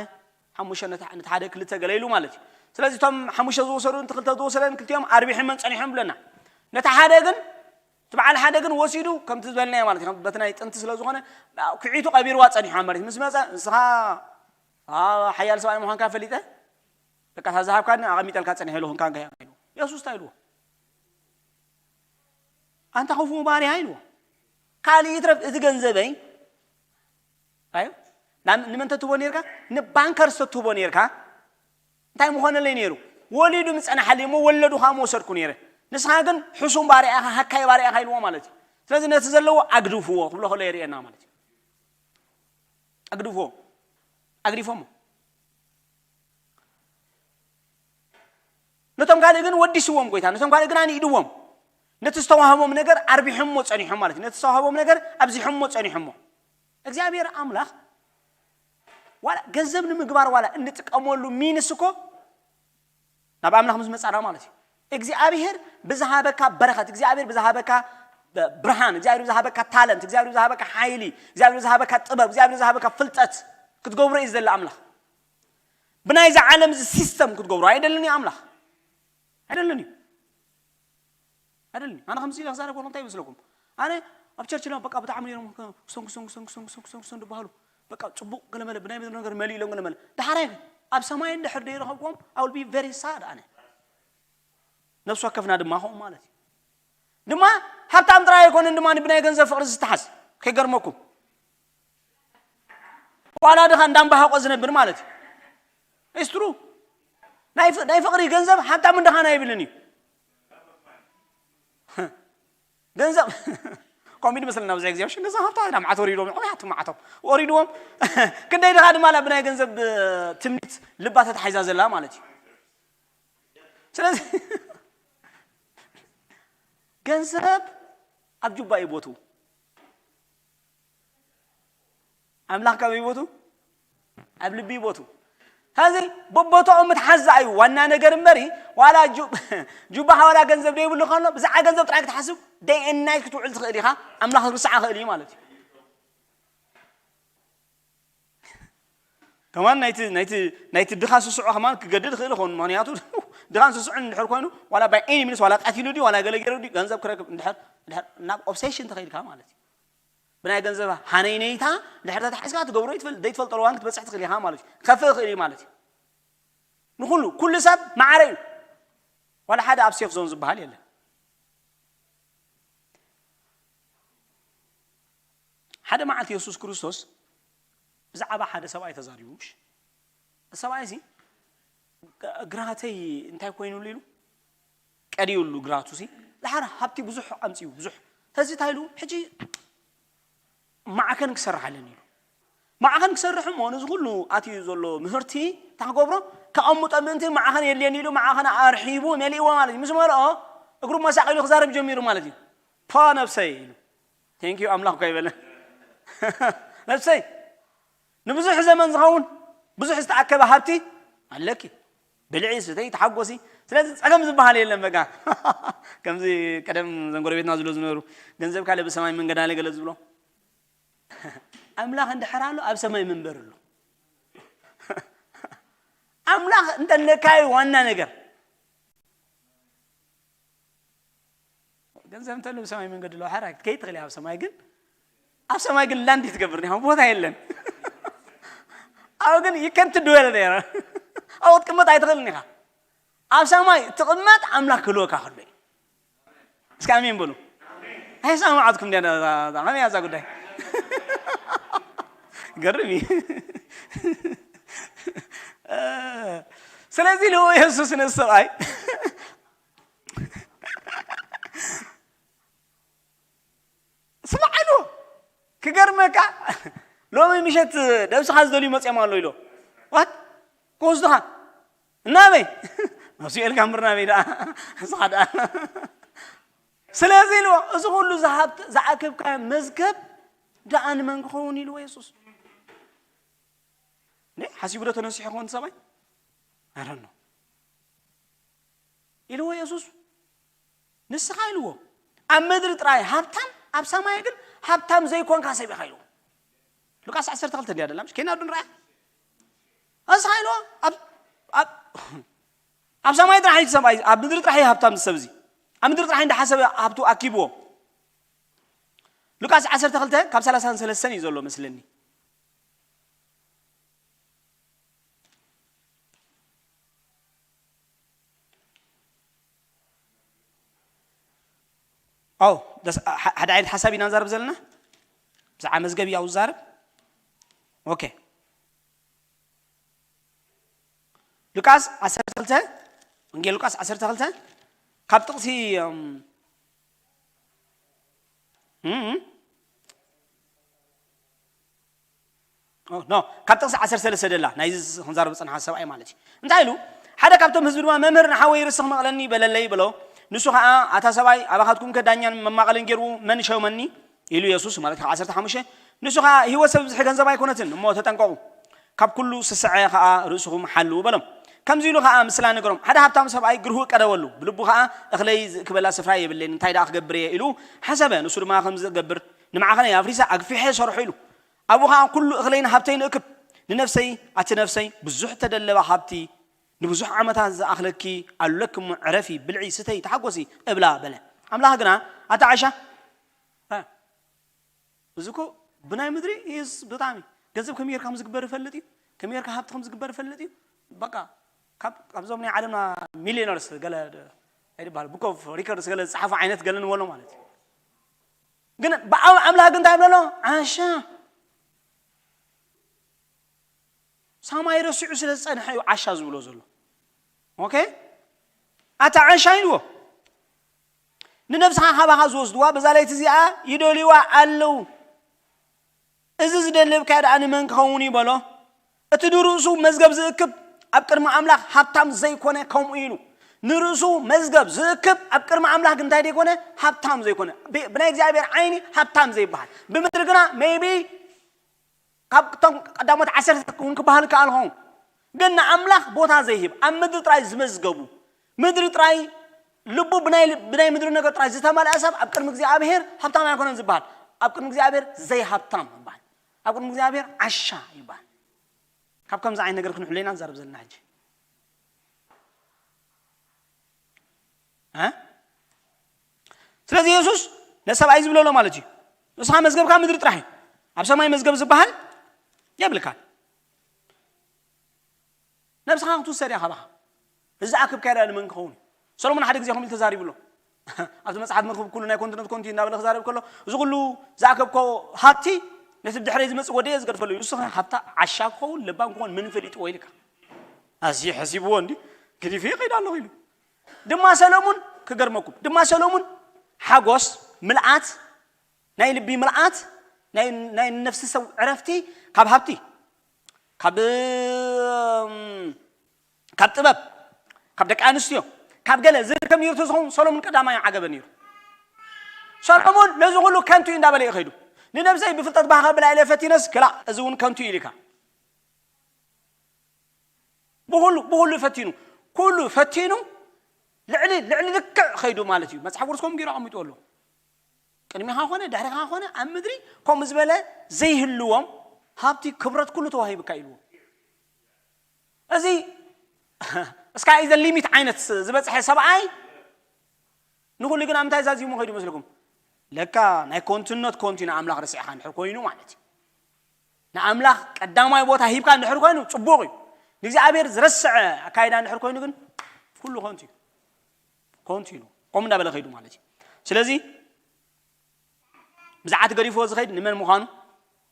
ሓሙሽተ ነቲ ነቲ ሓደ ክልተ ገለ ኢሉ ማለት እዩ። ስለዚ እቶም ሓሙሽተ ዝወሰዱ ነቲ ክልተ ዝወሰደን ክልቲኦም ኣርቢሖምን ጸኒሖም ብለና። ነቲ ሓደ ግን እቲ በዓል ሓደ ግን ወሲዱ ከምቲ ዝበልናዮ ማለት እዩ። ከም በቲ ናይ ጥንቲ ስለ ዝኾነ ኩዒቱ ቀቢርዋ ጸኒሖም ማለት እዩ። ምስ መጸ ንስኻ ሓያል ሰብኣይ ምዃንካ ፈሊጠ በቃ እታ ዝሃብካኒ ኣቐሚጠልካ ጸኒሐ ኣለኹ እንካ እንታይ ኢልዎ? የሱስ እንታይ ኢልዎ? ኣንታ ክፉእ ባርያ ኢልዎ። ካልእ ይትረፍ እቲ ገንዘበይ ኣዩ ናብ ንመን ተትህቦ ነርካ? ንባንከርስ ተትህቦ ነርካ እንታይ ምኾነለይ ነይሩ? ወሊዱ ምጸናሓለይ እሞ ወለዱ ከዓ ምወሰድኩ ነይረ። ንስኻ ግን ሕሱም ባርያ ኢኻ፣ ሃካይ ባርያ ኢኻ ኢልዎ ማለት እዩ። ስለዚ ነቲ ዘለዎ ኣግድፍዎ ክብሎ ከሎ የርእየና ማለት እዩ። ኣግድፍዎ። ኣግዲፎሞ። ነቶም ካልእ ግን ወዲስዎም ጎይታ፣ ነቶም ካልእ ግን ኣንኢድዎም። ነቲ ዝተዋህቦም ነገር ኣርቢሖሞ ጸኒሖም ማለት እዩ። ነቲ ዝተዋህቦም ነገር ኣብዚሖሞ ጸኒሖሞ። እግዚኣብሔር ኣምላኽ ዋላ ገንዘብ ንምግባር ዋላ እንጥቀመሉ ሚንስ እኮ ናብ ኣምላኽ ምስ መጻና ማለት እዩ። እግዚኣብሔር ብዝሃበካ በረኸት፣ እግዚኣብሔር ብዝሃበካ ብርሃን፣ እግዚኣብሔር ብዝሃበካ ታለንት፣ እግዚኣብሔር ብዝሃበካ ሓይሊ፣ እግዚኣብሔር ብዝሃበካ ጥበብ፣ እግዚኣብሔር ብዝሃበካ ፍልጠት ክትገብሮ እዩ ዝደሊ ኣምላኽ። ብናይዚ ዓለም እዚ ሲስተም ክትገብሮ ኣይደልን እዩ ኣምላኽ። ኣይደልን እዩ። ኣይደልን እዩ። ኣነ ከምዚ ኢለ ክዛረብ ከሎ እንታይ ይመስለኩም? ኣነ ኣብ ቸርች ና በቃ ብጣዕሚ ነይሮም ክሰንኩ ሰንኩ ሰንኩ ሰንኩ ሰንኩ ሰንኩ ሰንኩ ሰንኩ ዝበሃሉ በቃ ጽቡቕ ገለመለ ብናይ ምድሪ ነገር መሊእ ኢሎም ገለመለ። ደሓራይ ኣብ ሰማይ እንድሕር ደይረኸብዎም I will be very sad ኣነ። ነፍሲ ወከፍና ድማ ከምኡ ማለት እዩ። ድማ ሃብታም ጥራይ ኣይኮነን ድማ ብናይ ገንዘብ ፍቕሪ ዝተሓዝ ከይገርመኩም። ዋላ ድኻ እንዳምባሃቆ ዝነብር ማለት እዩ። It's true። ናይ ፍ-፣ ናይ ፍቕሪ ገንዘብ ሃብታም ድኻን ኣይብልን እዩ። ገንዘብ ኮሚድ መስለና ብዙሕ ግዜ ሽን ገንዘብ ሃብታ ናብ ዓት ወሪድዎም፣ ኦይ፣ ኣቱም ዓቶም ወሪድዎም። ክንደይ ድኻ ድማ ብናይ ገንዘብ ትምኒት ልባ ተታሒዛ ዘላ ማለት እዩ። ስለዚ ገንዘብ ኣብ ጁባ እዩ ቦቱ። ኣምላኽ ካበይ ቦቱ? ኣብ ልቢ ቦቱ። ስለዚ በቦታኡ ምትሓዝ እዩ ዋና ነገር እምበሪ ዋላ ጁ-፣ ጁባኻ ዋላ ገንዘብ ደይብሉ ከሎ ብዛዕባ ገንዘብ ጥራይ ክትሓስብ day and night ክትውዕል ትኽእል ኢኻ። ኣምላኽ ርሳዕ ክእል እዩ ማለት እዩ። ከማን ናይቲ ናይቲ ናይቲ ድኻ ስስዖ ከማን ክገድድ ይኽእል ይኸውን። ምኽንያቱ ድኻን ስስዑን እንድሕር ኮይኑ ዋላ by any means ዋላ ቀቲሉ ድዩ ዋላ ገለ ገይሩ ድዩ ገንዘብ ክረክብ እንድሕር እንድሕር ናብ ኦብሴሽን ተኸይድካ ማለት እዩ። ብናይ ገንዘብ ሃነይነይታ እንድሕር ተታሒዝካ ትገብሮ ይትፈል-፣ ዘይትፈልጠሉ እዋን ክትበጽሕ ትኽእል ኢኻ ማለት እዩ። ከፍእ ይኽእል እዩ ማለት እዩ። ንኹሉ ኩሉ ሰብ ማዕረ እዩ። ዋላ ሓደ ኣብ ሴፍ ዞን ዝበሃል የለን። ሓደ መዓልቲ የሱስ ክርስቶስ ብዛዕባ ሓደ ሰብኣይ ተዛሪቡ ምሽ ሰብኣይ ሲ ግራተይ እንታይ ኮይኑሉ ኢሉ ቀዲዩሉ ግራቱ ሲ ዝሓረ ሃብቲ ብዙሕ ኣምፅኡ ብዙሕ ተዚ እንታይ ኢሉ ሕጂ ማዕከን ክሰርሓለን ኢሉ ማዕኸን ክሰርሕ እሞ ነዚ ኩሉ ኣትዩ ዘሎ ምህርቲ እንታይ ክገብሮ ከቐምጦ ምእንቲ ማዕኸን የድልየኒ ኢሉ ማዕኸን ኣርሒቡ መሊእዎ ማለት እዩ ምስ መልኦ እግሩ መሳቕ ኢሉ ክዛረብ ጀሚሩ ማለት እዩ ፓ ነብሰይ ኢሉ ቴንኪዩ ኣምላኽ እኳ ይበለ ነብሰይ ንብዙሕ ዘመን ዝኸውን ብዙሕ ዝተኣከበ ሃብቲ ኣለኪ ብልዒ ስተይ ተሓጎሲ ስለዚ ፀገም ዝበሃል የለን በቃ ከምዚ ቀደም ዘንጎረቤትና ዝብሎ ዝነበሩ ገንዘብ ካልእ ብሰማይ መንገድ ኣለ ገለ ዝብሎ ኣምላኽ እንድሕር ኣሎ ኣብ ሰማይ መንበር ኣሎ ኣምላኽ እንተለካዩ ዋና ነገር ገንዘብ እንተሎ ብሰማይ መንገዲ ኣሎ ሓራ ክትከይድ ትኽእል ኣብ ሰማይ ግን ኣብ ሰማይ ግን ላንድ ትገብር ኒኻ ቦታ የለን ኣብ ግን ይከንት ድወል ነረ ኣብ ትቅመጥ ኣይትኽእል ኒኻ ኣብ ሰማይ ትቕመጥ ኣምላኽ ክህልወካ ከሎ እዩ እስኪ ኣሜን በሉ ኣይሰማዕትኩም እንዲያ ከመይ እያ እዛ ጉዳይ ገርም እዩ ስለዚህ ልዎ የሱስ ነዚ ሰብኣይ ስማዕ ኢሉ ክገርመካ ሎሚ ምሸት ነብስኻ ዝደልዩ መፅኦም ኣሎ ኢሎ ዋት ክወስድኻ እናበይ ነብሱ የልካ ምር ናበይ ደኣ እስኻ ደኣ ስለዚ ኢልዎ እዚ ኩሉ ዝሃብት ዝኣከብካዮ መዝገብ ደኣ ንመን ክኸውን ኢልዎ የሱስ ሓሲቡ ዶ ተነሲሑ ክኾን ሰብኣይ ኣረኖ ኢልዎ የሱስ ንስኻ ኢልዎ ኣብ ምድሪ ጥራይ ሃብታም ኣብ ሰማይ ግን ሃብታም ዘይኮንካ ሰብ ኢኻ ኢልዎ ሉቃስ ዓሰርተ ክልተ እንዲያ ደላ ምሽ ከይና ዶ ንርኣያ ንስኻ ኢልዎ ኣብ ኣብ ኣብ ሰማይ ጥራሕ እዩ ሰብኣይ ኣብ ምድሪ ጥራሕ እዩ ሃብታም ሰብ እዚ ኣብ ምድሪ ጥራሕ እንዳሓሰበ ሃብቱ ኣኪብዎ ሉቃስ ዓሰርተ ክልተ ካብ ሰላሳን ሰለስተን እዩ ዘሎ መስለኒ ኣው ሓደ ዓይነት ሓሳብ ኢና ንዛረብ ዘለና ብዛዕባ መዝገብ እያው ዝዛረብ ኦኬ ሉቃስ ዓሰርተ ክልተ ወንጌል ሉቃስ ዓሰርተ ክልተ ካብ ጥቕሲ ኖ ካብ ጥቕሲ ዓሰርተ ሰለስተ ደላ ናይዚ ክንዛረብ ዝፀንሓ ሰብኣይ ማለት እዩ እንታይ ኢሉ ሓደ ካብቶም ህዝቢ ድማ መምህር ንሓወይ ርስኽ መቕለኒ በለለይ በሎ ንሱ ከዓ ኣታ ሰብኣይ ኣባኻትኩም ከዳኛን መማቐልን ገይሩ መን ሸመኒ ኢሉ የሱስ ማለት ካብ ዓሰርተ ሓሙሽተ ንሱ ከዓ ህይወት ሰብ ብዝሒ ገንዘብ ኣይኮነትን እሞ ተጠንቀቑ ካብ ኩሉ ስስዐ ከዓ ርእስኹም ሓልዉ በሎም ከምዚ ኢሉ ከዓ ምስላ ነገሮም ሓደ ሃብታም ሰብኣይ ግርሁ ቀረበሉ ብልቡ ከዓ እኽለይ ዝእክበላ ስፍራ የብለይን እንታይ ደኣ ክገብር እየ ኢሉ ሓሰበ ንሱ ድማ ከም ዝገብር ንማዕኸነይ ኣፍሪሰ ኣግፊሐ ሰርሑ ኢሉ ኣብኡ ከዓ ኩሉ እኽለይን ሃብተይን እክብ ንነፍሰይ ኣቲ ነፍሰይ ብዙሕ ተደለበ ሃብቲ ንብዙሕ ዓመታት ዝኣኽለኪ ኣሉለኪ እሞ ዕረፊ ብልዒ ስተይ ተሓጎሲ እብላ በለ ኣምላኽ ግና ኣታ ዓሻ እዚ እኮ ብናይ ምድሪ ይስ ብጣዕሚ ገንዘብ ከመይ ጌርካ ከም ዝግበር ይፈልጥ እዩ ከመይ ጌርካ ሃብቲ ከም ዝግበር ይፈልጥ እዩ በቃ ካብ ካብዞም ናይ ዓለምና ሚሊዮነርስ ገለ ኣይድበሃል ቡክ ኦፍ ሪከርድስ ገለ ዝፀሓፉ ዓይነት ገለ ንበሎ ማለት እዩ ግን ብዓው ኣምላኽ ግን እንታይ ይብለሎ ዓሻ ሳማይ ረሲዑ ስለ ዝፀንሐ እዩ ዓሻ ዝብሎ ዘሎ ኦኬ ኣታ ዓሻ ኢልዎ ንነብስኻ ካባኻ ዝወስድዋ በዛ ለይቲ እዚኣ ይደልዋ ኣለዉ እዚ ዝደለብካዮ ደኣ ንመን ክኸውን እዩ በሎ እቲ ንርእሱ መዝገብ ዝእክብ ኣብ ቅድሚ ኣምላኽ ሃብታም ዘይኮነ ከምኡ ኢሉ ንርእሱ መዝገብ ዝእክብ ኣብ ቅድሚ ኣምላኽ ግን እንታይ ዘይኮነ ሃብታም ዘይኮነ ብናይ እግዚኣብሔር ዓይኒ ሃብታም ዘይበሃል ብምድሪ ግና ሜቢ ካብ ቶም ቀዳሞት ዓሰርተ እውን ክበሃል ይከኣል ኸውን ግን ንኣምላኽ ቦታ ዘይህብ ኣብ ምድሪ ጥራይ ዝመዝገቡ ምድሪ ጥራይ ልቡ ብናይ ምድሪ ነገር ጥራይ ዝተመልአ ሰብ ኣብ ቅድሚ እግዚኣብሔር ሃብታም ኣይኮነን ዝበሃል ኣብ ቅድሚ እግዚኣብሔር ዘይሃብታም ይበሃል ኣብ ቅድሚ እግዚኣብሔር ዓሻ ይበሃል ካብ ከምዚ ዓይነት ነገር ክንሕሉ ኢና ንዛረብ ዘለና ሕጂ ስለዚ የሱስ ነሰብኣይ ዝብለሎ ማለት እዩ ንስኻ መዝገብካ ምድሪ ጥራሕ እዩ ኣብ ሰማይ መዝገብ ዝበሃል የብልካን ነብስኻ ክትውሰድ እያ ካባኻ እዚ ኣክብካዮ ንመን ክኸውን እዩ ሰሎሞን ሓደ ግዜ ከምኡ ተዛሪቡ ኣሎ ኣብቲ መፅሓፍ መርክብ ኩሉ ናይ ኮንቲነት ኮንቲ እናበለ ክዛረብ ከሎ እዚ ኩሉ ዝኣከብኮ ሃብቲ ነቲ ብድሕረይ ዝመጽእ ወደየ ዝገድፈሉ እዩ። ንሱ ኸ ሃብታ ዓሻ ክኸውን ለባም ክኸውን ምን ፈሊጥዎ ኢልካ ኣዝዩ ሓሲብዎ እንዲ ገዲፈ ይኸይድ ኣለኹ ኢሉ። ድማ ሰሎሙን ክገርመኩም ድማ ሰሎሙን ሓጎስ ምልኣት ናይ ልቢ ምልኣት ናይ ናይ ነፍሲ ሰብ ዕረፍቲ ካብ ሃብቲ ካብ ካብ ጥበብ ካብ ደቂ ኣንስትዮ ካብ ገለ ዝርከብ ነይሩ ተዝኸውን ሰሎሙን ቀዳማይ ዓገበ ነይሩ። ሰሎሙን ነዚ ኩሉ ከንቱ እዩ እንዳበለ እዩ ከይዱ። ንነብሰይ ብፍልጠት ባህ ከብላ ኢለ ፈቲነስ ክላእ እዚ እውን ከንቱ እዩ ኢልካ ብኩሉ ብኩሉ ፈቲኑ ኩሉ ፈቲኑ ልዕሊ ልዕሊ ልክዕ ከይዱ ማለት እዩ። መፅሓፍ ቅዱስ ከምኡ ገይሩ ኣቐሚጡ ኣሎ። ቅድሚኻ ኮነ ድሕሪኻ ኮነ ኣብ ምድሪ ከምኡ ዝበለ ዘይህልዎም ሃብቲ ክብረት ኩሉ ተዋሂብካ ኢልዎ። እዚ እስካ ኢዘ ሊሚት ዓይነት ዝበፅሐ ሰብኣይ ንኩሉ ግን ኣብ ምንታይ ዛዚሙ ከይዱ መስለኩም? ለካ ናይ ኮንትነት ኮንቱ ንኣምላኽ ረሲዕኻ እንድሕር ኮይኑ ማለት እዩ። ንኣምላኽ ቀዳማይ ቦታ ሂብካ እንድሕር ኮይኑ ፅቡቕ እዩ። ንእግዚኣብሔር ዝረስዐ ኣካይዳ እንድሕር ኮይኑ ግን ኩሉ ኮንቱ እዩ። ኮንቱ እዩ። ከምኡ እንዳበለ ከይዱ ማለት እዩ። ስለዚ ብዛዕባ እቲ ገዲፍዎ ዝኸይድ ንመን ምዃኑ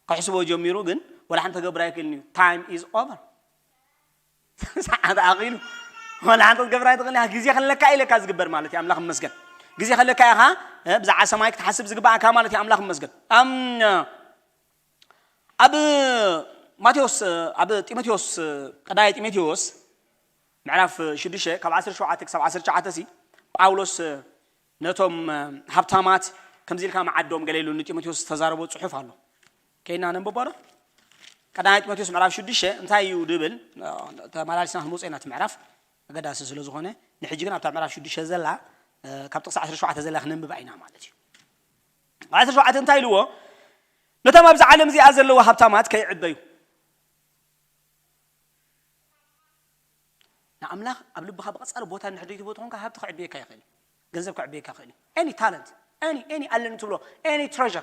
ከሕስቦ ጀሚሩ ግን ወላ ሓንቲ ክገብር ኣይክእልን እዩ። ታይም ኢዝ ኦቨር። ሰዓት ኣኺሉ ወላ ሓንቲ ክትገብር ኣይትኽእል ኢኻ። ግዜ ከለካ ኢለካ ዝግበር ማለት እዩ። ኣምላኽ ይመስገን። ግዜ ከለካ ኢኻ ብዛዕባ ሰማይ ክትሓስብ ዝግባእካ ማለት እዩ። ኣምላኽ ይመስገን። ኣብ ማቴዎስ ኣብ ጢሞቴዎስ ቀዳይ ጢሞቴዎስ ምዕራፍ ሽዱሽተ ካብ ዓሰርተ ሸውዓተ ክሳብ ዓሰርተ ትሽዓተ ሲ ጳውሎስ ነቶም ሃብታማት ከምዚ ኢልካ መዓዶም ገለ ኢሉ ንጢሞቴዎስ ዝተዛረቦ ጽሑፍ ኣሎ። ከይና ነንብቦ ዶ? ቀዳማይ ጢሞቴዎስ ምዕራፍ ሽዱሽተ እንታይ እዩ ድብል ተመላሊስና ክንመፅኦ ኢና እቲ ምዕራፍ ኣገዳሲ ስለ ዝኾነ ንሕጂ ግን ኣብታ ምዕራፍ ሽዱሽተ ዘላ ካብ ጥቕሲ ዓሰርተ ሸውዓተ ዘላ ክነንብባ ኢና ማለት እዩ። ዓሰርተ ሸውዓተ እንታይ ኢልዎ? ነቶም ኣብዚ ዓለም እዚኣ ዘለዉ ሃብታማት ከይዕበዩ ንኣምላኽ ኣብ ልብኻ ብቐጻሊ ቦታ እንድሕር ዘይትህቦ ተኾንካ ሃብቲ ከዕብየካ ይኽእል እዩ። ገንዘብ ከዕብየካ ይኽእል እዩ። ኤኒ ታለንት ኤኒ ኤኒ ኣለኒ ትብሎ ኤኒ ትረር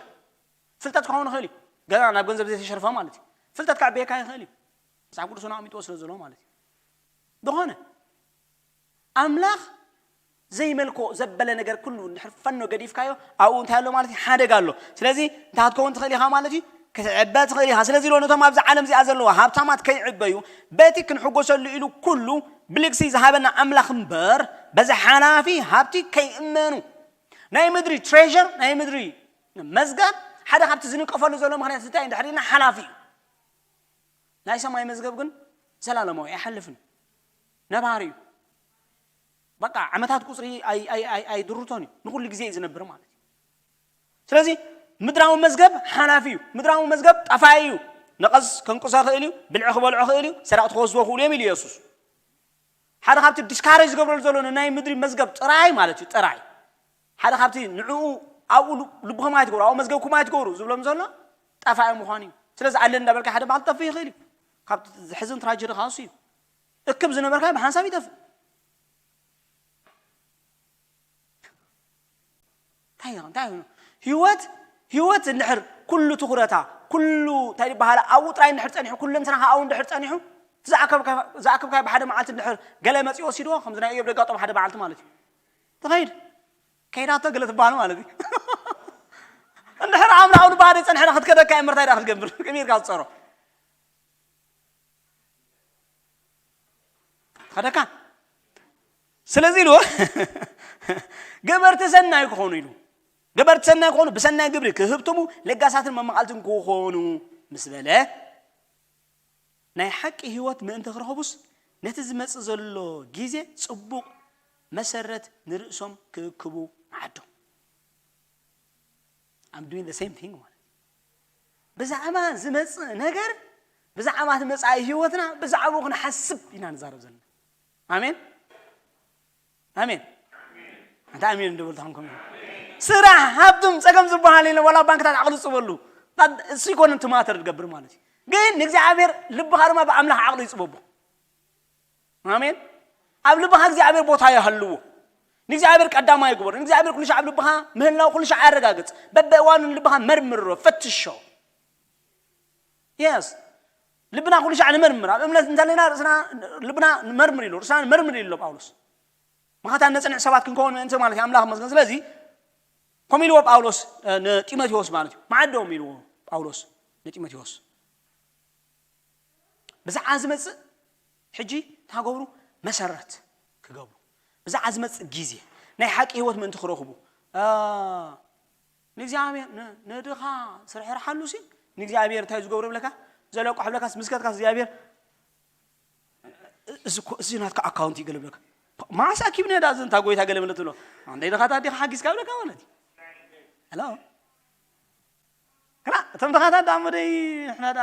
ፍልጠት ክኸውን ይኽእል እዩ። ገና ናብ ገንዘብ ዘይተሸርፈ ማለት እዩ። ፍልጠት ከዕብየካ ይኽእል እዩ። መጽሓፍ ቅዱስ ና ኣሚጥዎ ስለ ዘሎ ማለት እዩ። ዝኾነ ኣምላኽ ዘይመልኮ ዘበለ ነገር ኩሉ እንድሕር ፈኖ ገዲፍካዮ ኣብኡ እንታይ ኣሎ ማለት እዩ ሓደጋ ኣሎ። ስለዚ እንታይ ክትከውን ትኽእል ኢኻ ማለት እዩ ክትዕበ ትኽእል ኢኻ። ስለዚ ኢሎ ነቶም ኣብዚ ዓለም እዚኣ ዘለዋ ሃብታማት ከይዕበዩ በቲ ክንሕጎሰሉ ኢሉ ኩሉ ብልግሲ ዝሃበና ኣምላኽ እምበር በዚ ሓላፊ ሃብቲ ከይእመኑ። ናይ ምድሪ ትሬር ናይ ምድሪ መዝገብ ሓደ ካብቲ ዝንቀፈሉ ዘሎ ምክንያት እንታይ እንድሕር ሓላፊ እዩ። ናይ ሰማይ መዝገብ ግን ዘላለማዊ ኣይሓልፍን እዩ። ነባሪ እዩ። በቃ ዓመታት ቁፅሪ ኣይድርቶን እዩ። ንኩሉ ግዜ እዩ ዝነብር ማለት እዩ። ስለዚ ምድራዊ መዝገብ ሓላፊ እዩ። ምድራዊ መዝገብ ጠፋኢ እዩ። ነቐዝ ከንቅሶ ክእል እዩ። ብልዒ ክበልዖ ክእል እዩ። ሰራቕቲ ክወስድዎ ክእሉ እዮም ኢሉ የሱስ። ሓደ ካብቲ ዲስካሬጅ ዝገብረሉ ዘሎ ናይ ምድሪ መዝገብ ጥራይ ማለት እዩ። ጥራይ ሓደ ካብቲ ንዕኡ ኣብኡ ልብኹም ኣይትገብሩ ኣብኡ መዝገብኩም ኣይትገብሩ ዝብሎም ዘሎ ጠፋኢ ምዃኑ እዩ። ስለዚ ኣለ እንዳበልካ ሓደ በዓል ጠፍእ ይኽእል እዩ። ካብቲ ዝሕዝን ትራጀዲ ካሱ እዩ። እክብ ዝነበርካ ብሓንሳብ ይጠፍእ። እንታይ እንታይ ህይወት ህይወት እንድሕር ኩሉ ትኹረታ ኩሉ እንታይ ይበሃል ኣብኡ ጥራይ እንድሕር ፀኒሑ ኩሉ እንትናኻ ኣብኡ እንድሕር ፀኒሑ ዝኣከብካዮ ብሓደ መዓልቲ እንድሕር ገለ መፂኡ ወሲድዎ ከምዚ ናይ እዮብ ደጋጦም ሓደ መዓልቲ ማለት እዩ። ትኸይድ ከይዳቶ ገለ ትበሃል ማለት እዩ። እንድሕር ኣምላኽ ንባህደ ጸንሕና ክትከደካ እምርታይ ዳ ክትገብር ከመይ ኢልካ ዝጸሮ ከደካ ስለዚ ኢሉ ገበርቲ ሰናይ ክኾኑ ኢሉ ገበርቲ ሰናይ ክኾኑ ብሰናይ ግብሪ ክህብትሙ ለጋሳትን መመቓልትን ክኾኑ ምስ በለ ናይ ሓቂ ህይወት ምእንቲ ክረኽቡስ ነቲ ዝመጽእ ዘሎ ግዜ ጽቡቕ መሰረት ንርእሶም ክእክቡ መዓዶም። I'm doing the same thing ማለት ብዛዕባ ዝመጽእ ነገር ብዛዕባ እቲ መጻኢ ህይወትና ብዛዕባኡ ክንሓስብ ኢና ንዛረብ ዘለና። ኣሜን ኣሜን። እንታይ ኣሜን እንደብል ተኾንኩም ስራሕ ሃብትም ጸገም ዝበሃል የለ ዋላ ባንክታት ዓቕሊ ዝጽበሉ እሱ ይኮነ እንትማተር ትገብር ማለት እዩ። ግን ንእግዚኣብሔር ልብኻ ድማ ብኣምላኽ ዓቕሊ ይጽበቦ። ኣሜን። ኣብ ልብኻ እግዚኣብሔር ቦታ ይሃልዎ። ንእግዚኣብሔር ቀዳማይ ይግበር። ንእግዚኣብሔር ኩሉ ሻዕ ኣብ ልብኻ ምህላው ኩሉ ሻዕ ኣረጋግጽ። በበእዋኑ ንልብኻ መርምሮ፣ ፈትሾ። የስ ልብና ኩሉ ሻዕ ንመርምር። ኣብ እምነት እንተለና ርእስና ልብና ንመርምር ኢሉ ርእስና ንመርምር ኢሉ ጳውሎስ። መኸታ ነጽንዕ ሰባት ክንከውን ምእንቲ ማለት እዩ። ኣምላኽ መስገን። ስለዚ ከም ኢልዎ ጳውሎስ ንጢሞቴዎስ ማለት እዩ። ማዕዶም ኢልዎ ጳውሎስ ንጢሞቴዎስ። ብዛዕባ ዝመጽእ ሕጂ እንታይ ገብሩ? መሰረት ክገብሩ። ብዛዕባ ዝመጽእ ግዜ ናይ ሓቂ ህይወት ምእንቲ ክረኽቡ። አ፣ ንእግዚኣብሔር ን-፣ ንድኻ ስርሕርሓሉ ሲ ንእግዚኣብሔር እንታይ ዝገብሩ ብለካ? ዘለቋሕ ብለካስ ምስከትካስ እግዚኣብሔር እዚ እኮ፣ እዚ ናትካ ኣካውንት እዩ ገለ ብለካ። ማዕስ ኣኪብና ዳ እዚ እንታ ጎይታ ገለ ምለ ትብሎ። ኣንደይ ድኻታት ዲኻ ሓጊዝካ ብለካ ማለት እዩ። ሄሎ። ግና እቶም ድኻታት ዳ እሞ ደይ ንሕና ዳ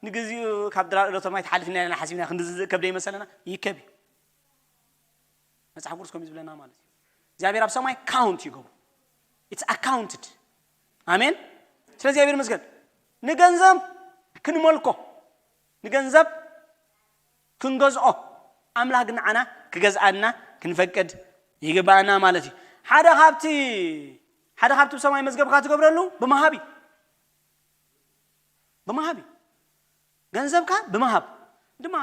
ንግዚኡ ካብ ድራር እለቶም ኣይትሓልፍና ኢና ሓሲብና ክንዲ ዝዝእ ከብደ ይመሰለና። ይከብ እዩ። መጽሓፍ ቅዱስ ከምኡ ዝብለና ማለት እዩ። እግዚኣብሔር ኣብ ሰማይ ካውንት ይገብሩ። It's accounted። ኣሜን። ስለዚ እግዚኣብሔር ይመስገን። ንገንዘብ ክንመልኮ፣ ንገንዘብ ክንገዝኦ፣ ኣምላኽ ግን ንዓና ክገዝኣና ክንፈቅድ ይግባኣና ማለት እዩ። ሓደ ካብቲ፣ ሓደ ካብቲ ብሰማይ መዝገብካ ትገብረሉ ብምሃብ እዩ። ብምሃብ እዩ። ገንዘብካ ብምሃብ ድማ፣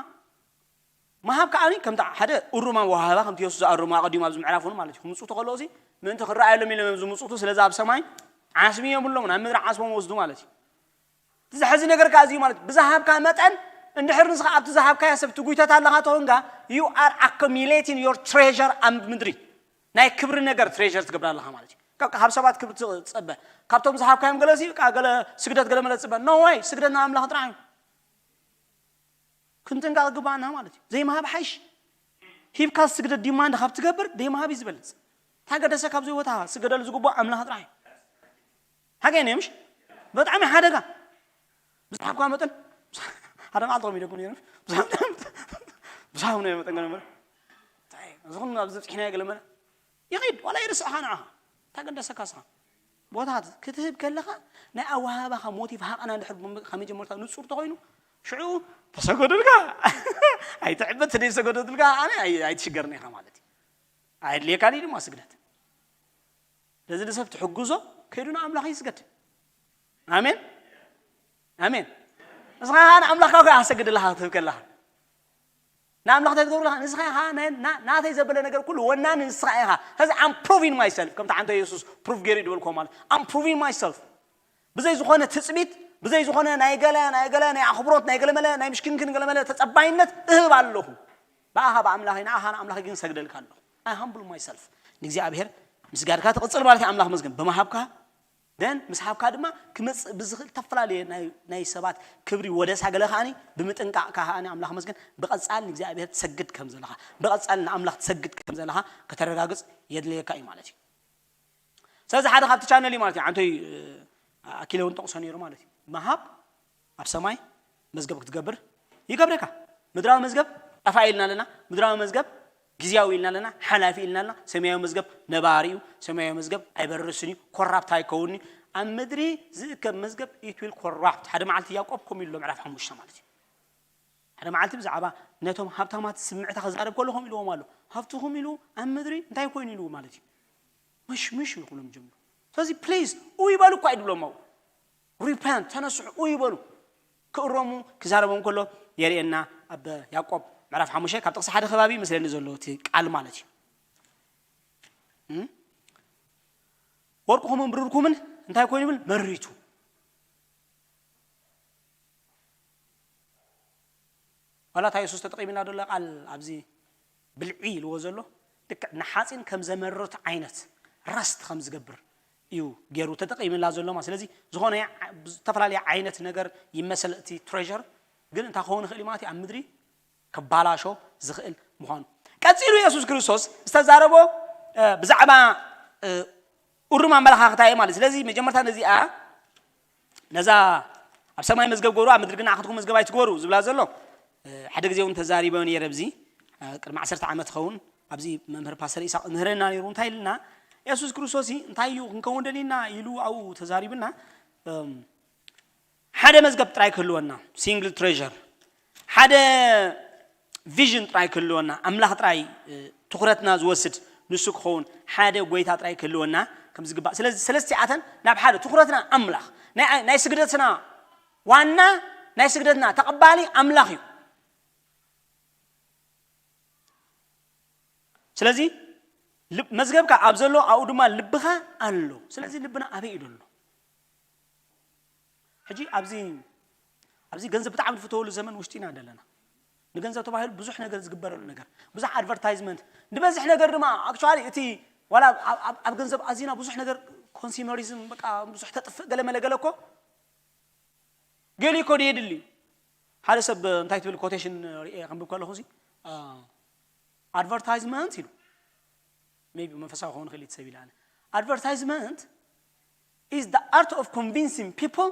ምሃብ ከዓኒ ከምቲ ሓደ እሩማ ወሃባ፣ ከምቲ የሱስ ዝኣሩማ ኣቐዲሙ ኣብዚ ምዕራፍ እውን ማለት እዩ። ክምጽኡ ተኸለዉ ሲ ምእንቲ ክረኣየሎም ኢሎም እዮም ዝምጽቱ። ስለዚ ኣብ ሰማይ ዓስቢ የብሎም፣ ናብ ምድሪ ዓስቦም ወስዱ ማለት እዩ። እቲ ዘሕዚ ነገር ከኣ እዚ እዩ ማለት፣ ብዝሃብካ መጠን እንድሕር ንስኻ ኣብቲ ዝሃብካያ ሰብ ትጉይተት ኣለኻ ተኾንካ፣ you are accumulating your treasure ኣብ ምድሪ። ናይ ክብሪ ነገር ትሬዠር ትገብር ኣለኻ ማለት እዩ። ካብ፣ ካብ ሰባት ክብሪ ትጸበ። ካብቶም ዝሃብካዮም ገለ ሲ፣ በቃ ገለ ስግደት ገለ መለ ትጽበ። No way፣ ስግደት ንኣምላኽ ጥራሕ እዩ። ክንጥንቀቕ ግባና ማለት እዩ። ዘይምሃብ ሓይሽ። ሂብካ ስግደት ዲማንድ ካብ ትገብር፣ ዘይምሃብ እዩ ዝበልጽ። እንታይ ገደሰ ካብ ዘይቦታ ስገደሉ ዝግባእ ኣምላኽ ጥራሕ እዩ። ሓቀይ ነምሽ? ብጣዕሚ ሓደጋ። ብዝሓብካ መጠን፣ ሓደ መዓልቲ ከምኡ ኢለኩም ነይረ። ብዝሓብ-፣ ብዝሓብ ናይ መጠን ገለ መለ። እንታይ? እዚ ኩሉ ኣብዚ በጺሕናዮ ገለ መለ። ይኺድ፣ ዋላ ይርስዕኻ ንዓኻ። እንታይ ገደሰካ ንስኻ? ቦታት ክትህብ ከለኻ፣ ናይ ኣወሃህባኻ ሞቲቭ ሃቐና እንድሕር ካብ መጀመርታ ንጹር ተኾይኑ፣ ሽዑ ተሰገዱልካ። ኣይትዕበት፣ ተደይ ሰገዱልካ፣ ኣነ ኣይ-፣ ኣይትሽገርን ኢኻ ማለት እዩ። ኣየድልየካን እዩ ድማ ስግደት። ነዚ ንሰብ ትሕግዞ፣ ከይዱ ንኣምላኽ ይስገድ። ኣሜን። ኣሜን። ንስኻ ኸኣ ንኣምላኽካ እኮ ኣሰግድ ኣለኻ ክትህብ ከለኻ። ንኣምላኽ እንታይ ትገብር ኣለኻ? ንስኻ ኢኻ ናይ-፣ ና-፣ ናተይ ዘበለ ነገር ኩሉ ወናኒ ንስኻ ኢኻ። ሕዚ I'm proving myself። ከምቲ ሓንቶ የሱስ ፕሩቭ ገይሩ እዩ ዝበልክዎ ማለት። I'm proving myself። ብዘይ ዝኾነ ትጽቢት፣ ብዘይ ዝኾነ ናይ ገለ፣ ናይ ገለ፣ ናይ ኣኽብሮት፣ ናይ ገለ መለ፣ ናይ ምሽክንክን ገለ መለ ተጸባይነት እህብ ኣለኹ። ብኣኻ ብኣምላኸይ፣ ንኣኻ ንኣምላኸይ ግን ሰግደልካ ኣለኹ። I humble myself። ንእግዚኣብሔር ምስጋድካ ትቕጽል ማለት እዩ። ኣምላኽ መስገን ብምሃብካ፣ ደን ምስ ሃብካ ድማ ክመጽእ ብዝኽእል ዝተፈላለየ ናይ፣ ናይ ሰባት ክብሪ ወደሳ ገለ ከኣኒ ብምጥንቃቕካ ከኣኒ ኣምላኽ መስገን ብቐጻል ንእግዚኣብሔር ትሰግድ ከም ዘለኻ፣ ብቐጻል ንኣምላኽ ትሰግድ ከም ዘለኻ ከተረጋግጽ የድልየካ እዩ ማለት እዩ። ስለዚ ሓደ ካብቲ ቻነል እዩ ማለት እዩ። ዓንቶይ፣ እ፣ ኣኪለ እውን ጠቕሶ ነይሩ ማለት እዩ። ምሃብ ኣብ ሰማይ መዝገብ ክትገብር ይገብረካ። ምድራዊ መዝገብ ጠፋኢ ኢልና ኣለና። ምድራዊ መዝገብ ግዝያዊ ኢልና ኣለና። ሓላፊ ኢልና ኣለና። ሰማያዊ መዝገብ ነባሪ እዩ። ሰማያዊ መዝገብ ኣይበርስን እዩ። ኮራፕት ኣይከውን እዩ። ኣብ ምድሪ ዝእከብ መዝገብ it will corrupt። ሓደ መዓልቲ ያዕቆብ ከምኡ ኢሉ ኣሎ፣ ምዕራፍ ሓሙሽተ ማለት እዩ። ሓደ መዓልቲ ብዛዕባ ነቶም ሃብታማት ስምዕታ ክዛረብ ከሎ ከምኡ ኢልዎም ኣሎ። ሃብትኹም ኢሉ ኣብ ምድሪ እንታይ ኮይኑ ኢሉ ማለት እዩ። ምሽ ምሽ እዩ ክብሎም ጀምሩ። ስለዚ ፕሊዝ ኡ ይበሉ እኳ እዩ ድብሎም ኣብኡ። ሪፐንት፣ ተነስሑ፣ ኡ ይበሉ። ክእረሙ ክዛረቦም ከሎ የርእየና ኣብ ያዕቆብ ምዕራፍ ሓሙሽተ ካብ ጥቕሲ ሓደ ከባቢ መስለኒ ዘሎ እቲ ቃል ማለት እዩ። እም? ወርቅኹምን ብሩርኩምን እንታይ ኮይኑ ይብል? መሪቱ። ዋላ እታ የሱስ ተጠቒምና ዘሎ ቃል ኣብዚ ብልዒ ኢልዎ ዘሎ ልክዕ ንሓፂን ከም ዘመርት ዓይነት ረስት ከም ዝገብር እዩ ገይሩ ተጠቒምላ ዘሎ ማለት። ስለዚ ዝኾነ ዓ-፣ ዝተፈላለየ ዓይነት ነገር ይመሰል እቲ ትሬዠር፣ ግን እንታይ ክኸውን ይኽእል እዩ ማለት እዩ? ኣብ ምድሪ ከባላሾ ዝኽእል ምዃኑ። ቀጺሉ የሱስ ክርስቶስ ዝተዛረቦ፣ እ፣ ብዛዕባ፣ እ፣ እሩም ኣመለኻኽታ እዩ ማለት። ስለዚ መጀመርታ ነዚኣ፣ ነዛ ኣብ ሰማይ መዝገብ ግበሩ፣ ኣብ ምድሪ ግን ንዓኻትኩም መዝገብ ኣይትግበሩ ዝብላ ዘሎ፣ እ፣ ሓደ ግዜ እውን ተዛሪበ ነይረ ኣብዚ፣ እ፣ ቅድሚ ዓሰርተ ዓመት ክኸውን ኣብዚ መምህር ፓስተር ኢሳቅ ምህረና ነይሩ። እንታይ ኢልና? የሱስ ክርስቶስ እንታይ እዩ ክንከውን ደሊና ኢሉ ኣብኡ ተዛሪብና። እም፣ ሓደ መዝገብ ጥራይ ክህልወና፣ ሲንግል ትሬዠር፣ ሓደ ቪዥን ጥራይ ክህልወና፣ ኣምላኽ ጥራይ፣ እ፣ ትኹረትና ዝወስድ ንሱ ክኸውን፣ ሓደ ጎይታ ጥራይ ክህልወና ከም ዝግባእ። ስለዚ ሰለስቲኣተን ናብ ሓደ ትኹረትና ኣምላኽ፣ ናይ፣ ናይ ስግደትና ዋና፣ ናይ ስግደትና ተቐባሊ ኣምላኽ እዩ። ስለዚ ልብ-፣ መዝገብካ ኣብ ዘሎ ኣብኡ ድማ ልብኻ ኣሎ። ስለዚ ልብና ኣበይ እዩ ዘሎ? ሕጂ ኣብዚ ኣብዚ ገንዘብ ብጣዕሚ ዝፍተወሉ ዘመን ውሽጢ ኢና ዘለና። ንገንዘብ ተባሂሉ ብዙሕ ነገር ዝግበረሉ ነገር፣ ብዙሕ ኣድቨርታይዝመንት፣ ንበዝሕ ነገር ድማ ኣክቹዋሊ እቲ ዋላ ኣብ- ኣብ- ኣብ ገንዘብ ኣዚና ብዙሕ ነገር ኮንሱመሪዝም፣ በቃ ብዙሕ ተጥፍእ ገለ መለ ገለ እኮ ገሊ እኮ ድየ ድሊ ሓደ ሰብ እንታይ ትብል ኮቴሽን ርእየ ከንብብ ከለኹ ሲ ኣድቨርታይዝመንት ኢሉ ቢ መንፈሳዊ ክኸውን ክእል ሰብ ኢለ ኣነ advertisement is the art of convincing people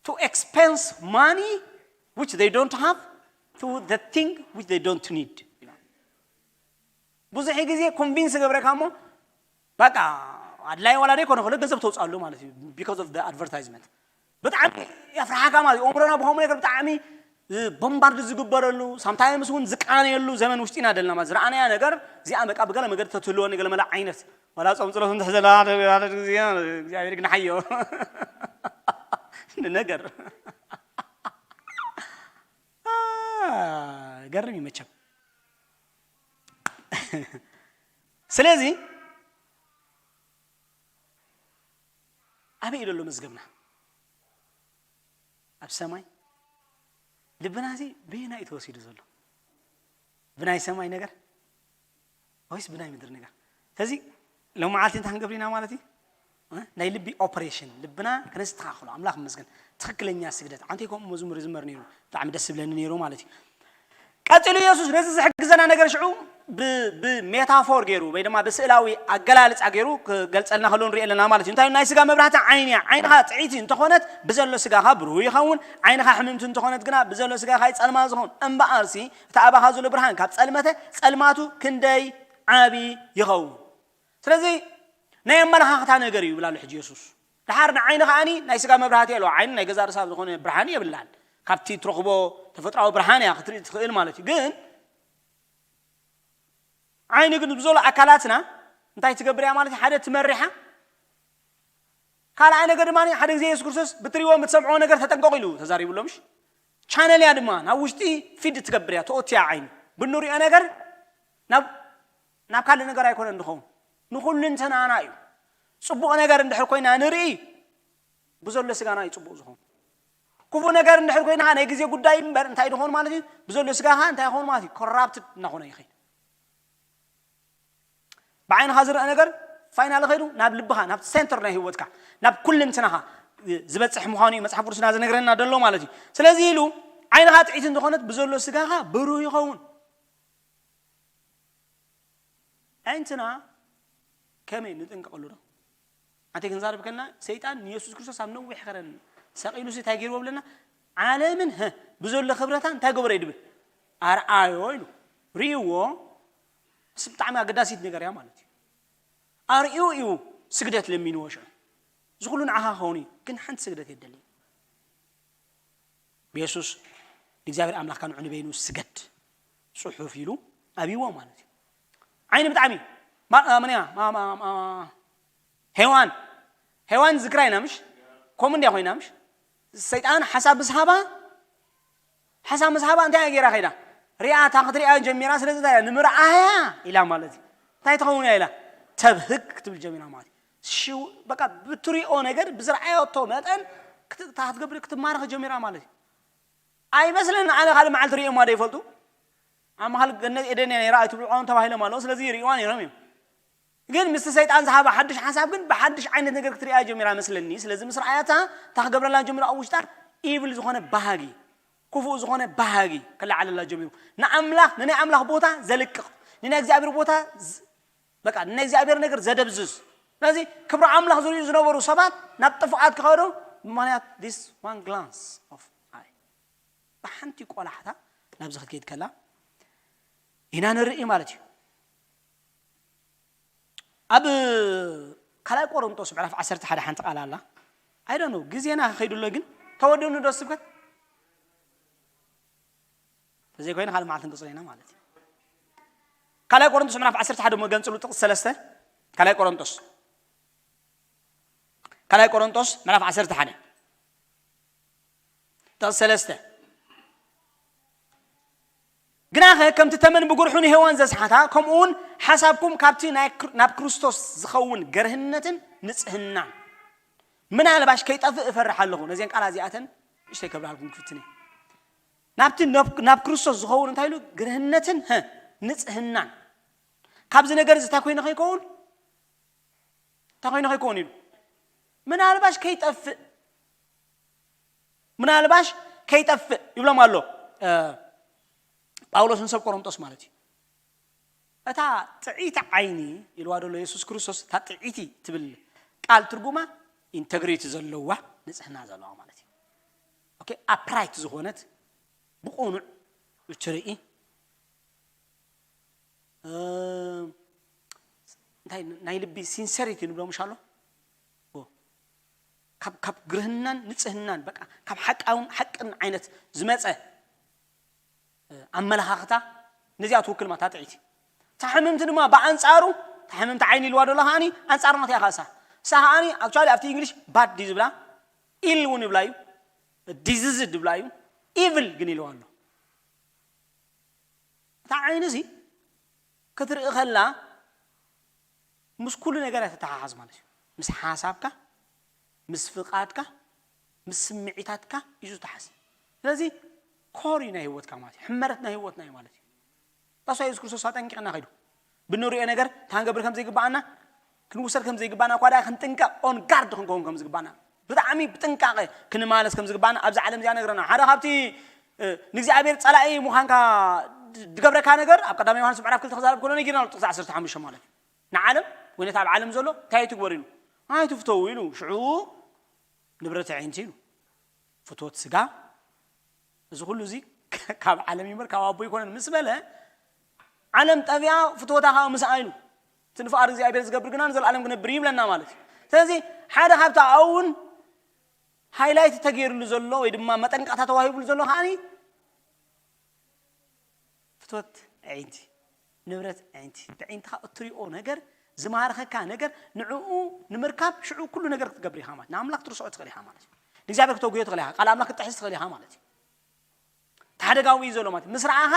to expense money which they don't have to the thing which they don't need ይላል። ብዙሕ ግዜ ኮንቪንስ ገብረካ እሞ በቃ ኣድላይ ዋላ ደይ ኮነ ክለ ገንዘብ ተውፅኣሉ ማለት እዩ። Because of the advertisement ብጣዕሚ ያፍርሓካ ማለት እዩ። ኣእምሮና ብኸምኡ ነገር ብጣዕሚ ቦምባርድ ዝግበረሉ ሳምታይምስ እውን ዝቃነየሉ ዘመን ውሽጢ ኢና ደለና ማለት ዝረኣናያ ነገር እዚኣ በቃ ብገለ መገዲ ተትህልወኒ ገለ መላ ዓይነት ዋላ ጾም ጸሎት እንተሕዘላ ሓደ ሓደ ግዜ እግዚኣብሔር ግን ሓዮ ነገር ገርም ይመቸም። ስለዚ ኣበይ እዩ ዘሎ መዝገብና? ኣብ ሰማይ። ልብና እዚ በየናይ እዩ ተወሲዱ ዘሎ? ብናይ ሰማይ ነገር ወይስ ብናይ ምድሪ ነገር? ስለዚ ሎም መዓልቲ እንታይ ክንገብር ኢና ማለት እዩ? እ? ናይ ልቢ ኦፐሬሽን ልብና ከነስተኻኽሎ ኣምላኽ መስገን ትኽክለኛ ስግደት ዓንተይ ከምኡ መዝሙር ይዝመር ነይሩ ብጣዕሚ ደስ ዝብለኒ ነይሩ ማለት እዩ። ቀፂሉ የሱስ ነዚ ዝሕግዘና ነገር ሽዑ ብሜታፎር ገይሩ ወይ ድማ ብስእላዊ ኣገላልፃ ገይሩ ክገልፀልና ከሎ ንሪኢ ኣለና ማለት እዩ። እንታይ ናይ ስጋ መብራህቲ ዓይኒ እያ። ዓይንኻ ጥዒቲ እንተኾነት ብዘሎ ስጋኻ ብሩህ ይኸውን። ዓይንኻ ሕምምቲ እንተኾነት ግና ብዘሎ ስጋኻ ይፀልማ ዝኸውን። እምበኣርሲ እቲ ኣባኻ ዘሎ ብርሃን ካብ ፀልመተ ፀልማቱ ክንደይ ዓቢ ይኸውን። ስለዚ ናይ ኣመለኻኽታ ነገር እዩ ይብል ኣሎ ሕጂ የሱስ። ድሓር ንዓይኒ ከዓኒ ናይ ስጋ መብራህቲ የለዋ። ዓይኒ ናይ ገዛ ርእሳ ዝኾነ ብርሃን የብላን። ካብቲ ትረኽቦ ተፈጥራዊ ብርሃን እያ ክትርኢ ትኽእል ማለት እዩ። ግን ዓይኒ ግን ብዘሎ ኣካላትና እንታይ ትገብር እያ ማለት እዩ? ሓደ ትመሪሓ። ካልኣይ ነገር ድማ ሓደ ግዜ የሱስ ክርስቶስ ብትሪእዎ ብትሰምዕዎ ነገር ተጠንቀቑ ኢሉ ተዛሪቡ ኣሎ ምሽ? ቻነል እያ ድማ ናብ ውሽጢ ፊድ ትገብር እያ ተኦትያ ዓይኒ ብንሪኦ ነገር ናብ ናብ ካልእ ነገር ኣይኮነን ዝኸውን ንኹልንትናና እዩ። ፅቡቕ ነገር እንድሕር ኮይና ንርኢ ብዘሎ ስጋና እዩ ፅቡቕ ዝኾን። ክፉእ ነገር እንድሕር ኮይና ናይ ግዜ ጉዳይ እምበር እንታይ ዝኾን ማለት እዩ? ብዘሎ ስጋኻ እንታይ ይኾን ማለት እዩ? ኮራፕትድ እናኾነ ይኸይድ። ብዓይንኻ ዝረአ ነገር ፋይናል ኸይዱ ናብ ልብኻ ናብ ሴንተር ናይ ህይወትካ ናብ ኩልንትናኻ ዝበፅሕ ምዃኑ እዩ መፅሓፍ ቅዱስና ዝነግረና ዘሎ ማለት እዩ። ስለዚ ኢሉ ዓይንኻ ጥዒት እንተኾነት ብዘሎ ስጋኻ ብሩህ ይኸውን። ኣዒንትና ከመይ ንጥንቀቐሉ ዶ? ኣንተ ክንዛረብ ከለና ሰይጣን ንየሱስ ክርስቶስ ኣብ ነዊሕ ከረን ሰቒሉሲ እንታይ ገይርዎ ብለና? ዓለምን ህ ብዘሎ ክብረታ እንታይ ገበሮ ይድብል ኣርኣዮ ኢሉ ርእይዎ። ምስ ብጣዕሚ ኣገዳሲት ነገር እያ ማለት እዩ። ኣርእዩ እዩ ስግደት ለሚንዎ ሽዑ እዚ ኩሉ ንዓኻ ክኸውን እዩ ግን ሓንቲ ስግደት የደሊ። ብየሱስ ንእግዚኣብሔር ኣምላኽካ ንዑ ንበይኑ ስገድ ጽሑፍ ኢሉ ኣብይዎ ማለት እዩ። ዓይኒ ብጣዕሚ መን እያ ሄዋን ሄዋን ዝክራ ኢና ምሽ ከምኡ እንዲያ ኮይና ምሽ ሰይጣን ሓሳብ ምስ ሃባ ሓሳብ ምስ ሃባ እንታይ ገይራ ከይዳ ሪኣታ ክትሪኣ ጀሚራ ስለዚ እንታይ ንምርኣያ ኢላ ማለት እዩ። እንታይ ትኸውን እያ ኢላ ተብህግ ክትብል ጀሚራ ማለት እዩ። ሽው በቃ ብትሪኦ ነገር ብዝረኣየቶ መጠን ክትገብር ክትማረኽ ጀሚራ ማለት እዩ። ኣይመስለኒ ኣነ ካልእ መዓልቲ ርእዮማ ዶ ይፈልጡ ኣብ መሃል ገነት ኤደን እያ ነይራ ኣይትብልዖም ተባሂሎም ኣለዉ ስለዚ ይርእዋ ነይሮም እዮም። ግን ምስቲ ሰይጣን ዝሃባ ሓድሽ ሓሳብ ግን ብሓድሽ ዓይነት ነገር ክትሪኣ ጀሚራ መስለኒ። ስለዚ ምስ ረኣያታ እታ ክገብረላ ጀሚሩ ኣብ ውሽጣ ኢቭል ዝኾነ ባህጊ ክፉእ ዝኾነ ባህጊ ክለዓለላ ጀሚሩ ንኣምላኽ ንናይ ኣምላኽ ቦታ ዘልቅቕ ንናይ እግዚኣብሔር ቦታ በቃ ንናይ እግዚኣብሔር ነገር ዘደብዝዝ። ስለዚ ክብሪ ኣምላኽ ዝርእዩ ዝነበሩ ሰባት ናብ ጥፍኣት ክኸዱ ብምኽንያት this one glance of eye ብሓንቲ ቆላሕታ ናብዚ ክትከይድ ከላ ኢና ንርኢ ማለት እዩ። ኣብ ካልኣይ ቆሮንጦስ ምዕራፍ ዓሰርተ ሓደ ሓንቲ ቃል ኣላ። I don't know ግዜና ከይዱ ኣሎ ግን ተወደኑ ዶ ስብከት ተዘይኮይኑ ካልእ መዓልቲ ንቅፅሎ ኢና ማለት እዩ። ካልኣይ ቆሮንጦስ ምዕራፍ ዓሰርተ ሓደ እሞ ገንፅሉ ጥቕስ ሰለስተ ካልኣይ ቆሮንጦስ ካልኣይ ቆሮንጦስ ምዕራፍ ዓሰርተ ሓደ ጥቕስ ሰለስተ ግናኸ ከምቲ ተመን ብጉርሑ ንሄዋን ዘስሓታ ከምኡ እውን ሓሳብኩም ካብቲ ናብ ክርስቶስ ዝኸውን ገርህነትን ንጽህናን ምናልባሽ ከይጠፍእ እፈርሕ ኣለኹ። ነዚን ቃላት እዚኣተን እሽተይ ከብርሃልኩም ክፍትን እየ። ናብቲ ናብ ናብ ክርስቶስ ዝኸውን እንታይ ኢሉ? ግርህነትን፣ ሀ፣ ንጽህናን። ካብዚ ነገር እዚ እንታይ ኮይነ ከይከውን? እንታይ ኮይነ ከይከውን ኢሉ? ምናልባሽ ከይጠፍእ፣ ምናልባሽ ከይጠፍእ ይብሎም ኣሎ፣ እ፣ ጳውሎስ ንሰብ ቆሮንጦስ ማለት እዩ። እታ ጥዕይቲ ዓይኒ ኢልዋ ዘሎ የሱስ ክርስቶስ፣ እታ ጥዕይቲ ትብል ቃል ትርጉማ ኢንተግሪቲ ዘለዋ፣ ንጽህና ዘለዋ ማለት እዩ። ኦኬ፣ ኣፕራይት ዝኾነት፣ ብቕኑዕ እትርኢ፣ እ፣ እንታይ ናይ ልቢ ሲንሰሪቲ ንብሎ ምሽ ኣሎ? ኦ፣ ካብ ካብ ግርህናን ንጽህናን፣ በቃ ካብ ሓቃውን ሓቅን ዓይነት ዝመጸ፣ እ፣ ኣመለኻኽታ፣ ነዚኣ ትውክል ማታ ጥዒቲ። እታ ሕምምቲ ድማ ብኣንጻሩ፣ እታ ሕምምቲ ዓይኒ ኢልዋ ደሎ ከዓኒ ኣንጻር ናት እያ። ካሳ እሳ ከዓኒ ኣክቹዋሊ ኣብቲ እንግሊሽ ባድ ድዩ ዝብላ፣ ኢል እውን ይብላ እዩ፣ ዲዚዝ ድብላ እዩ፣ ኢቭል ግን ኢልዋ ኣሎ። እታ ዓይኒ እዚ ክትርኢ ከላ ምስ ኩሉ ነገር እያ ትተሓሓዝ ማለት እዩ። ምስ ሓሳብካ፣ ምስ ፍቓድካ፣ ምስ ስምዒታትካ እዩ ዝተሓዝ። ስለዚ ኮር እዩ ናይ ህይወትካ ማለት እዩ። ሕመረት ናይ ህይወትና እዩ ማለት እዩ። ታሷ የሱስ ክርስቶስ ኣጠንቂቕና ከይዱ። ብንሪኦ ነገር ታንገብር ከም ዘይግባኣና፣ ክንውሰድ ከም ዘይግባና፣ እኳ ደኣ ክንጥንቀቕ፣ ኦን ጋርድ ክንከውን ከም ዝግባና፣ ብጣዕሚ ብጥንቃቐ ክንማለስ ከም ዝግባና ኣብዚ ዓለም እዚኣ ነግረና። ሓደ ካብቲ፣ እ፣ ንእግዚኣብሔር ጸላኢ ምዃንካ ድ-፣ ድገብረካ ነገር ኣብ ቀዳማይ ዮሃንስ ምዕራፍ ክልተ ክዛረብ ከሎ ነጊርና ኣሎ፣ ጥቕሲ ዓሰርተ ሓሙሽተ ማለት እዩ። ንዓለም ወይ ነቲ ኣብ ዓለም ዘሎ እንታይ ኣይትግበር ኢሉ? ኣይትፍተው ኢሉ። ሽዑ ንብረት ኣዒንቲ ኢሉ። ፍትወት ስጋ፣ እዚ ኩሉ እዚ ካብ ዓለም ይምበር ካብ ኣቦ ይኮነን ምስ በለ፣ ዓለም ጠፊኣ ፍትወታ ከዓ ምስኣ ኢሉ። እቲ ንፍቓድ እግዚኣብሔር ዝገብር ግና ንዘለኣለም ክነብር እዩ ይብለና ማለት እዩ። ስለዚ ሓደ ካብቲ ኣብኡ እውን ሃይላይት ተገይርሉ ዘሎ ወይ ድማ መጠንቀቕታ ተዋሂቡሉ ዘሎ ከዓኒ ፍትወት ኣዒንቲ፣ ንብረት ኣዒንቲ፣ ብኣዒንትኻ እትሪኦ ነገር፣ ዝማርኸካ ነገር፣ ንዕኡ ንምርካብ ሽዑ ኩሉ ነገር ክትገብር ኢኻ ማለት፣ ንኣምላኽ ክትርስዖ ትኽእል ኢኻ ማለት እዩ። ንእግዚኣብሔር ክተጉዮ ትኽእል ኢኻ፣ ቃል ኣምላኽ ክትጥሕስ ትኽእል ኢኻ ማለት እዩ። እቲ ሓደጋ ኣብኡ እዩ ዘሎ ማለት እዩ። ምስ ረኣኻ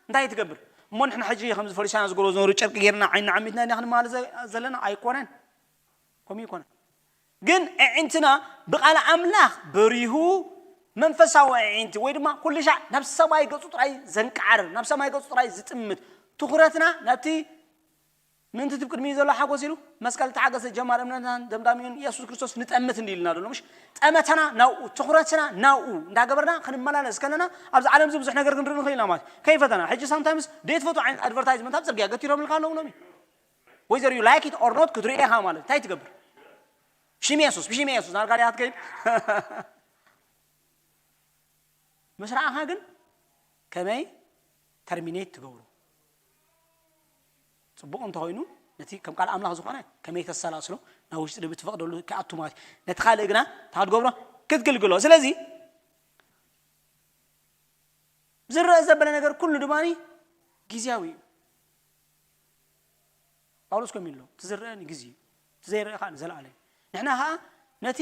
እንታይ ትገብር? እሞ ንሕና ሕጂ ከምዚ ፈሪሳውያን ዝገብርዎ ዝነበሩ ጨርቂ ጌርና ዓይንና ዓሚትና ኢና ክንመሃር ዘ-፣ ዘለና? ኣይኮነን። ከምኡ ኣይኮነን። ግን ኣዒንትና ብቃል ኣምላኽ በሪሁ መንፈሳዊ ኣዒንቲ ወይ ድማ ኩሉ ሻዕ ናብ ሰማይ ገጹ ጥራይ ዘንቃዕር፣ ናብ ሰማይ ገጹ ጥራይ ዝጥምት፣ ትኹረትና ናብቲ ምእንቲ እቲ ቅድሚኡ ዘሎ ሓጎስ ኢሉ መስቀል ተሓገሰ ጀማሪ እምነትናን ደምዳሚኡን የሱስ ክርስቶስ ንጠምት እንዲ ኢልና ዘሎ ምሽ? ጠመተና ናብኡ፣ ትኹረትና ናብኡ እንዳገበርና ክንመላለስ ከለና ኣብዚ ዓለም እዚ ብዙሕ ነገር ክንርኢ ንኽእል ኢና ማለት እዩ። ከይፈተና፣ ሕጂ ሳምታይምስ ደይትፈትዎ ዓይነት ኣድቨርታይዝመንት ኣብ ጽርግያ ገቲሮምልካ ኣለዉ ሎሚ። Whether you like it or not ክትርኢ ኢኻ ማለት እንታይ ትገብር? ብሽም የሱስ፣ ብሽም የሱስ ናርካ ዲኻ ትከይድ? ምስ ረኣኻ ግን ከመይ ተርሚኔት ትገብሮ? ጽቡቕ እንተኾይኑ ነቲ ከም ቃል ኣምላኽ ዝኾነ ከመይ ተሰላስሎ ናብ ውሽጢ ልቢ ትፈቕደሉ ክኣቱ ማለት እዩ። ነቲ ካልእ ግና እንታይ ክትገብሮ? ክትግልግሎ። ስለዚ ዝረአ ዘበለ ነገር ኩሉ ድማ ግዝያዊ እዩ። ጳውሎስ ከምኡ ኢሉ ኣሎ፣ "እቲ ዝረአ ንግዜ እዩ፣ እቲ ዘይረአ ከዓ ንዘለኣለም እዩ." ንሕና ከዓ ነቲ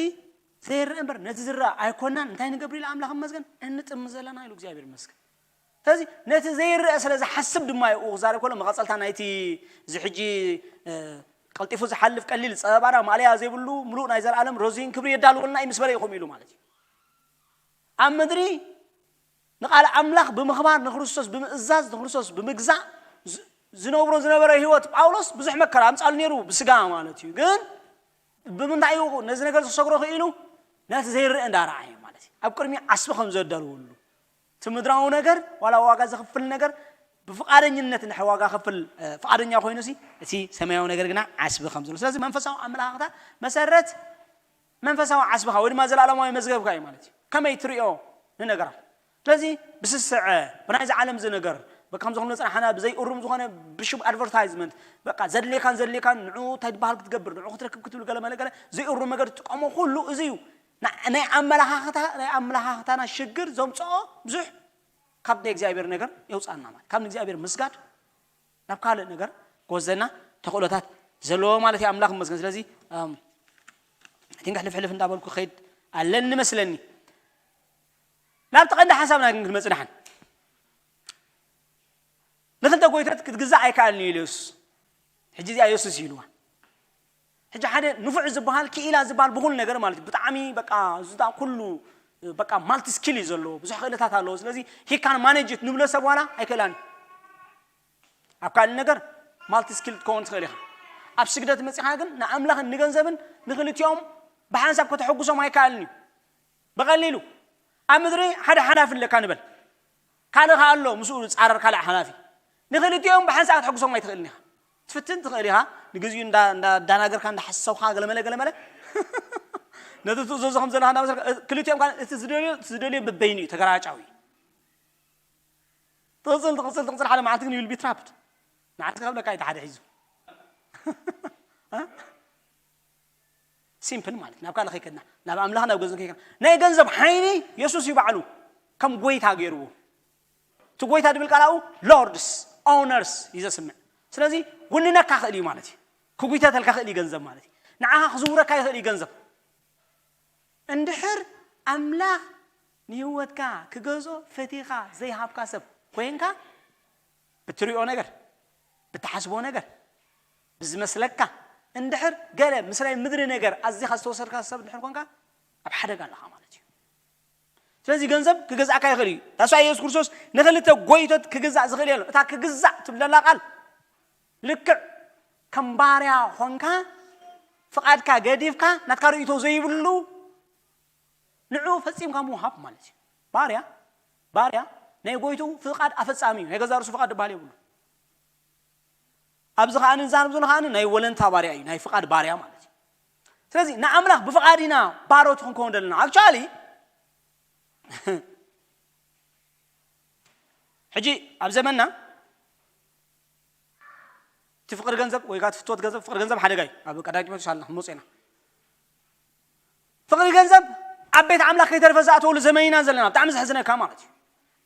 ዘይረአ እምበር ነቲ ዝረአ ኣይኮናን። እንታይ ንገብር ኢለ ኣምላኽ ይመስገን እንጥምት ዘለና ኢሉ እግዚኣብሔር ይመስገን። ስለዚ ነቲ ዘይረአ ስለ ዝሓስብ ድማ እዩ ክዛረብ ከሎ መቐጸልታ ናይቲ እዚ ሕጂ፣ እ፣ ቀልጢፉ ዝሓልፍ ቀሊል ጸበባና ማእለያ ዘይብሉ ምሉእ ናይ ዘለኣለም ሮዚን ክብሪ የዳልወልና እዩ ምስ በለ እዩ ከምኡ ኢሉ ማለት እዩ። ኣብ ምድሪ ንቃል ኣምላኽ ብምኽባር ንክርስቶስ ብምእዛዝ ንክርስቶስ ብምግዛእ ዝ-፣ ዝነብሮ ዝነበረ ህይወት ጳውሎስ ብዙሕ መከራ ኣምጻሉ ነይሩ ብስጋ ማለት እዩ። ግን ብምንታይ እዩ ነዚ ነገር ዝሰግሮ ክኢሉ? ነቲ ዘይረአ እንዳረኣየ ማለት እዩ። ኣብ ቅድሚ ዓስቢ ከም ዘዳልወሉ እቲ ምድራዊ ነገር ዋላ ዋጋ ዘኽፍል ነገር ብፍቓደኝነት እንድሕር ዋጋ ከፍል፣ እ፣ ፍቓደኛ ኮይኑ ሲ እቲ ሰማያዊ ነገር ግና ዓስቢ ከም ዘሎ። ስለዚ መንፈሳዊ ኣመለኻኽታ መሰረት መንፈሳዊ ዓስብኻ ወይ ድማ ዘለኣለማዊ መዝገብካ እዩ ማለት እዩ። ከመይ ትሪኦ ንነገራት። ስለዚ ብስስዐ ብናይዚ ዓለም እዚ ነገር በቃ ከምዚ ክንብል ዝጸናሕና ብዘይእሩም ዝኾነ ብሽም ኣድቨርታይዝመንት በቃ ዘድልየካን ዘድልየካን ንዕኡ እንታይ ዝበሃል ክትገብር ንዕኡ ክትረክብ ክትብል ገለ መለ ገለ ዘይእሩም ነገር ትጥቀሞ ኩሉ እዚ እዩ። ና-፣ ናይ ኣመለኻኽታ ናይ ኣመለኻኽታና ሽግር ዘምጽኦ ብዙሕ ካብ ናይ እግዚኣብሔር ነገር የውጻና ማለት ካብ ንእግዚኣብሔር ምስጋድ ናብ ካልእ ነገር ክወስደና ተኽእሎታት ዘለዎ ማለት እዩ። ኣምላኽ ይመስገን። ስለዚ፣ እም፣ I think ሕልፍ ሕልፍ እንዳበልኩ ከይድ ኣለኒ መስለኒ። ናብቲ ቀንዲ ሓሳብና ግን ክንመጽእ ደሓን። ንክልተ ጎይቶት ክትግዛእ ኣይከኣልን እዩ ኢሉ የሱስ። ሕጂ እዚኣ የሱስ እዩ ኢልዋ። ሕጂ ሓደ ንፉዕ ዝበሃል ክኢላ ዝበሃል ብኹሉ ነገር ማለት እዩ። ብጣዕሚ በቃ ዝታ ኩሉ በቃ ማልቲ ስኪል እዩ ዘለዎ፣ ብዙሕ ክእለታት ኣለዎ። ስለዚ he can manage it ንብሎ ሰብ ዋላ ኣይክእላን። ኣብ ካልእ ነገር ማልቲ ስኪል ክትከውን ትኽእል ኢኻ። ኣብ ስግደት መጺኻ ግን ንኣምላኽን ንገንዘብን ንኽልቲኦም ብሓንሳብ ከተሐጉሶም ኣይከኣልን እዩ። ብቐሊሉ ኣብ ምድሪ ሓደ ሓላፊ ኣለካ ንበል፣ ካልእ ከኣ ኣሎ ምስኡ ዝጻረር ካልእ ሓላፊ። ንኽልቲኦም ብሓንሳብ ከተሐጉሶም ኣይትኽእልን ኢኻ። ትፍትን ትኽእል ኢኻ፣ ንግዚኡ እንዳ- እንዳዳናገርካ እንዳሓሰብካ ገለመለ ገለመለ ነቲ ትእዘዞ ከም ዘለኻ እንዳመሰልካ፣ እ- ክልቲኦም ካን እቲ ዝደልዮ እቲ ዝደልዮ በበይኑ እዩ ተገራጫዊ። ትቕጽል ትቕጽል ትቕጽል ሓደ መዓልቲ ግን you will be trapped። ንዓስካ ክብለካ እዩ እቲ ሓደ ሒዙ ሲምፕል ማለት ናብ ካልእ ከይከድና ናብ ኣምላኽ ናብ ገንዘብ ከይከድና ናይ ገንዘብ ሓይሊ የሱስ እዩ ባዕሉ ከም ጎይታ ገይርዎ። እቲ ጎይታ ድብል ቃል ኣብኡ ሎርድስ ኦነርስ እዩ ዘስምዕ። ስለዚ ውንነካ ክእል እዩ ማለት እዩ። ክጉይተተልካ ክእል እዩ ገንዘብ ማለት እዩ። ንዓኻ ክዝውረካ ይኽእል እዩ ገንዘብ። እንድሕር ኣምላኽ ንህይወትካ ክገዝኦ ፈቲኻ ዘይሃብካ ሰብ ኮይንካ ብትሪኦ ነገር ብትሓስቦ ነገር ብዝመስለካ እንድሕር ገለ ምስ ናይ ምድሪ ነገር ኣዚኻ ዝተወሰድካ ሰብ እንድሕር ኮንካ ኣብ ሓደጋ ኣለኻ ማለት እዩ። ስለዚ ገንዘብ ክገዝኣካ ይኽእል እዩ። ታስዋ የሱስ ክርስቶስ ንኽልተ ጎይቶት ክግዛእ ዝኽእል የለን። እታ ክግዛእ ትብለላ ቃል ልክዕ ከም ባርያ ኾንካ ፍቓድካ ገዲፍካ ናትካ ርእይቶ ዘይብሉ ንዑ ፈጺምካ ምውሃብ ማለት እዩ። ባርያ ባርያ ናይ ጎይቱ ፍቓድ ኣፈጻሚ እዩ። ናይ ገዛ ርእሱ ፍቓድ ዝበሃል የብሉ። ኣብዚ ከኣ ንዛረብ ዘሎ ከኣ ናይ ወለንታ ባርያ እዩ፣ ናይ ፍቓድ ባርያ ማለት እዩ። ስለዚ ንኣምላኽ ብፍቓድ ኢና ባሮት ክንከውን ዘለና። ኣክቹዋሊ ሕጂ ኣብ ዘመንና እቲ ፍቕሪ ገንዘብ ወይ ከዓ እቲ ፍትወት ገንዘብ፣ ፍቕሪ ገንዘብ ሓደጋ እዩ። ኣብ ቀዳማይ ጢሞቴዎስ ኣለና ክንመጽእ ኢና። ፍቕሪ ገንዘብ ኣብ ቤት ኣምላኽ ከይተረፈ ዝኣተወሉ ዘመን ኢና ዘለና። ብጣዕሚ ዘሕዝነካ ማለት እዩ።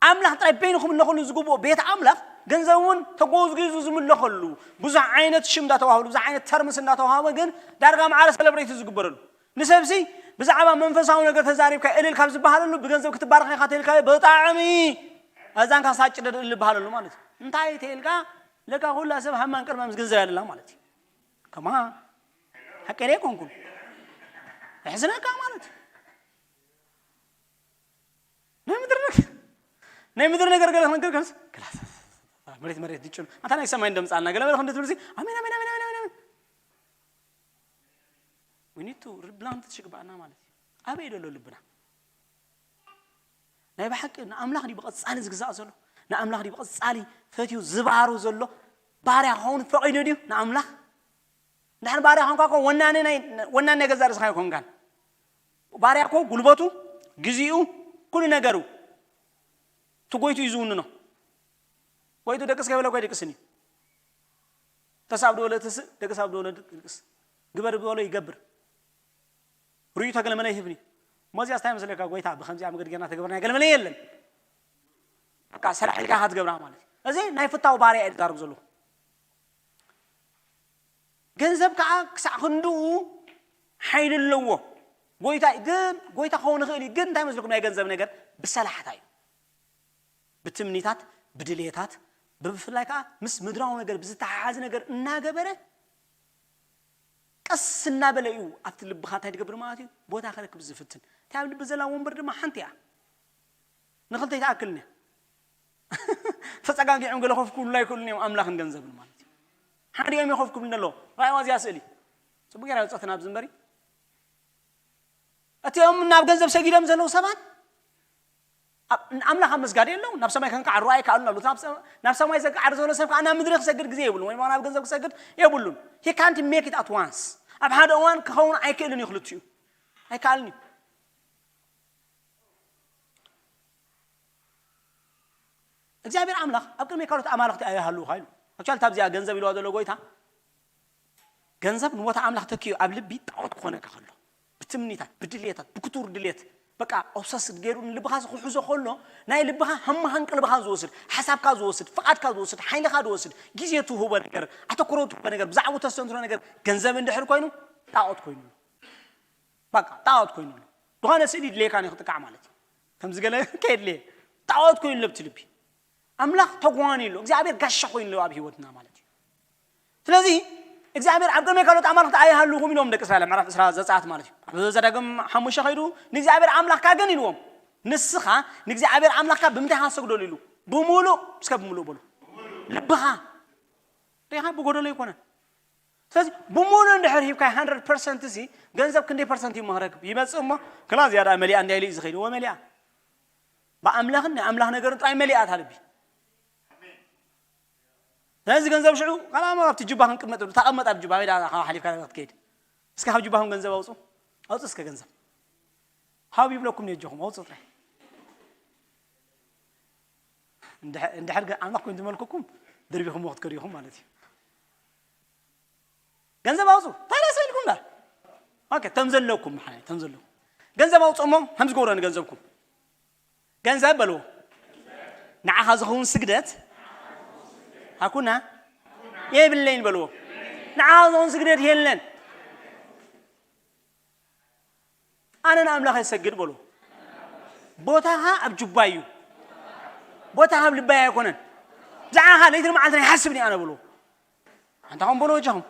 ኣምላኽ ጥራይ በይኑ ክምለኸሉ ዝግብኦ ቤት ኣምላኽ ገንዘብ እውን ተጎዝጊዙ ዝምለኸሉ ብዙሕ ዓይነት ሽም እንዳተዋህበሉ ብዙሕ ዓይነት ተርምስ እንዳተዋህበ ግን ዳርጋ ማዕረ ሰለብሬት ዝግበረሉ ንሰብሲ ብዛዕባ መንፈሳዊ ነገር ተዛሪብካ እልል ካብ ዝበሃለሉ ብገንዘብ ክትባረኽ ኢኻ ተልካዮ ብጣዕሚ ኣዛንካ ሳጭደድ እልል ዝበሃለሉ ማለት እዩ። እንታይ ተልካ ለካ ኩላ ሰብ ሃማን ቅርማ ምስ ገንዘብ ያለላ ማለት እዩ። ከማ ሓቀይ ኣይኮንኩን። የሕዝነካ ማለት እዩ። ናይ ምድሪ ነገር ናይ ምድሪ ነገር ገለ ክንገር ከምስ ክላስ መሬት መሬት ድጭን ኣታ ናይ ሰማይ እንደምጻልና ገለ በለ ክንድትብል ሲ ኣሜን ኣሜን ኣሜን ኣሜን ኣሜን we need to replant ሽግባና ማለት እዩ። ኣበይ ደሎ ልብና ናይ ብሓቂ ንኣምላኽ ድዩ ብቐጻሊ ዝግዛእ ዘሎ? ንኣምላኽ ድዩ ብቐጻሊ ፈትዩ ዝባሩ ዘሎ? ባርያ ክኸውን ፈቒዱ ድዩ ንኣምላኽ? እንድሕር ባርያ ኮንካ እኮ ወናኒ ናይ ወናኒ ናይ ገዛ ርእስኻ ኣይኮንካን። ባርያ እኮ ጉልበቱ፣ ግዜኡ፣ ኩሉ ነገሩ ትጎይቱ እዩ ዝውንኖ። ጎይቱ ደቅስ ከይበለ እኮ ኣይደቅስን እዩ። ተሳብ ድበሎ ትስእ፣ ደቅስ ኣብ ድበሎ ድቅስ። ግበር ብበሎ ይገብር። ርእይቶ ገለመለ ይህብኒ። ሞዚያስ እንታይ መስለካ? ጎይታ ብከምዚኣ መገዲ ጌርና ተገብርና ገለመለ የለን። በቃ ሰራሕ ኢልካ ኢኻ ትገብራ ማለት እዩ። እዚ ናይ ፍታው ባርያ እየ ዝዛረብ ዘለኹ። ገንዘብ ከዓ ክሳዕ ክንድኡ ሓይሊ ኣለዎ። ጎይታ ግን ጎይታ ክኸውን ይኽእል እዩ። ግን እንታይ መስልኩም ናይ ገንዘብ ነገር ብሰላሕታ እዩ። ብትምኒታት ብድልየታት ብፍላይ ከዓ ምስ ምድራዊ ነገር ብዝተሓሓዝ ነገር እናገበረ ቀስ እናበለ እዩ ኣብቲ ልብኻ እንታይ ትገብር ማለት እዩ ቦታ ክረክብ ዝፍትን። እንታይ ኣብ ልቢ ዘላ ወንበር ድማ ሓንቲ እያ። ንክልተ ይትኣክልን እያ። ተፀጋጊዖም ገለ ኮፍ ክብሉላ ኣይክእሉን እዮም ኣምላኽን ገንዘብን ማለት እዩ። ሓዲኦም እዮም ኮፍ ክብሉ ኣለዎ። ራእዋ እዚኣ ስእሊ ፅቡቅ ገይራ ይውፀትን ኣብዚ እምበሪ እቲኦም ናብ ገንዘብ ሰጊዶም ዘለዉ ሰባት ኣምላኽ ኣብ መስጋድ የለዉ ናብ ሰማይ ከንቃዓሩ ኣይከኣሉን ኣሉ ናብ ሰማይ ዘቃዓር ዘሎ ሰብ ከዓ ናብ ምድሪ ክሰግድ ግዜ የብሉን ወይ ናብ ገንዘብ ክሰግድ የብሉን። He can't make it at once። ኣብ ሓደ እዋን ክኸውን ኣይክእልን እዩ ክልትኡ ኣይከኣልን እዩ። እግዚኣብሔር ኣምላኽ ኣብ ቅድሚ ካልኦት ኣማልኽቲ ኣይሃልውኻ ኢሉ። ኣክቹዋሊ ታብዚኣ ገንዘብ ኢልዋ ዘሎ ጎይታ ገንዘብ ንቦታ ኣምላኽ ተኪኡ ኣብ ልቢ ጣዖት ክኾነካ ከሎ ብትምኒታት ብድልየታት ብክቱር ድልየት በቃ ኦብሰስድ ገይሩ ንልብኻ ክሕዞ ከሎ ናይ ልብኻ ሃማሃን ቅልብኻ ዝወስድ ሓሳብካ ዝወስድ ፍቓድካ ዝወስድ ሓይልኻ ዝወስድ ግዜ ትውህቦ ነገር ኣተኩሮ ትውህቦ ነገር ብዛዕባ ተስተንትሮ ነገር ገንዘብ እንድሕር ኮይኑ ጣዖት ኮይኑ ኣሎ። በቃ ጣዖት ኮይኑ ኣሎ። ዝኾነ ስእሊ ድሌካ ንክጥቃዕ ማለት እዩ። ከምዚ ገለ ከየድልየ ጣዖት ኮይኑ ለብቲ ልቢ ኣምላኽ ተጓኒ ኣሎ እግዚኣብሔር ጋሻ ኮይኑ ኣሎ ኣብ ህይወትና ማለት እዩ። ስለዚ እግዚኣብሔር ኣብ ቅድሚ ካልኦት ኣማልኽቲ ኣይሃልኹም ኢሎም ደቂ እስራኤል ምዕራፍ ዕስራ ዘፀኣት ማለት እዩ። ኣብ ዘዳግም ሓሙሽተ ከይዱ ንእግዚኣብሔር ኣምላኽካ ግን ኢልዎም ንስኻ ንእግዚኣብሔር ኣምላኽካ ብምንታይ ኢኻ ትሰግደሉ ኢሉ? ብምሉእ፣ እስከ ብምሉእ በሉ። ልብኻ። ሪኻ ብጎደሎ ኣይኮነን። ስለዚ ብምሉእ እንድሕር ሂብካዮ፣ ሃንድረድ ፐርሰንት ሲ፣ ገንዘብ ክንደይ ፐርሰንት እዩ መኽረክብ? ይመጽእ እሞ፣ ክላ ዝያዳ መሊኣ እንድያ ኢሉ እዩ ዝኸይድ። እወ መሊኣ። ብኣምላኽን ናይ ኣምላኽ ነገርን ጥራይ መሊኣ እታ ልቢ። ስለዚ ገንዘብ ሽዑ፣ ካላ ኣብቲ ጅባ ክንቅመጥ፣ ተቐመጥ ኣብ ጅባ፣ ወይ ደኣ ካብ ሓሊፍካ ክትከይድ። እስከ ካብ ጅባኹም ገንዘብ ኣውፁ። ኣውፁ እስከ ገንዘብ። ሃብ ይብለኩም ነጀኹም፣ ኣውፁ ጥራይ። እንድሕ-፣ እንድሕር ገ-፣ ኣምላኽ ኮይኑ ዝመልከኩም፣ ደርቢኹምዎ ክትከዱ ኢኹም ማለት እዩ። ገንዘብ ኣውፁ። ታዲያ ሰ ኢልኩም ዳ? ኦኬ፣ ተም ዘለኩም፣ ሓይ፣ ተም ዘለኩም። ገንዘብ ኣውፁ እሞ፣ ከምዚ ገብሮ ንገንዘብኩም። ገንዘብ በልዎ። ንዓኻ ዝኸውን ስግደት ሃኩና የብለይን በልዎ። ንዓኻ ዝኸውን ስግደት የለን። ኣነ ንኣምላኽ እሰግድ በልዎ። ቦታኻ ኣብ ጅባይ እዩ። ቦታኻ ኣብ ልባይ ኣይኮነን። ብዛዕባኻ ለይትን መዓልትን ኣይሓስብን እየ ኣነ በልዎ። ኣንታ ኸም በሎ ወጃኹም።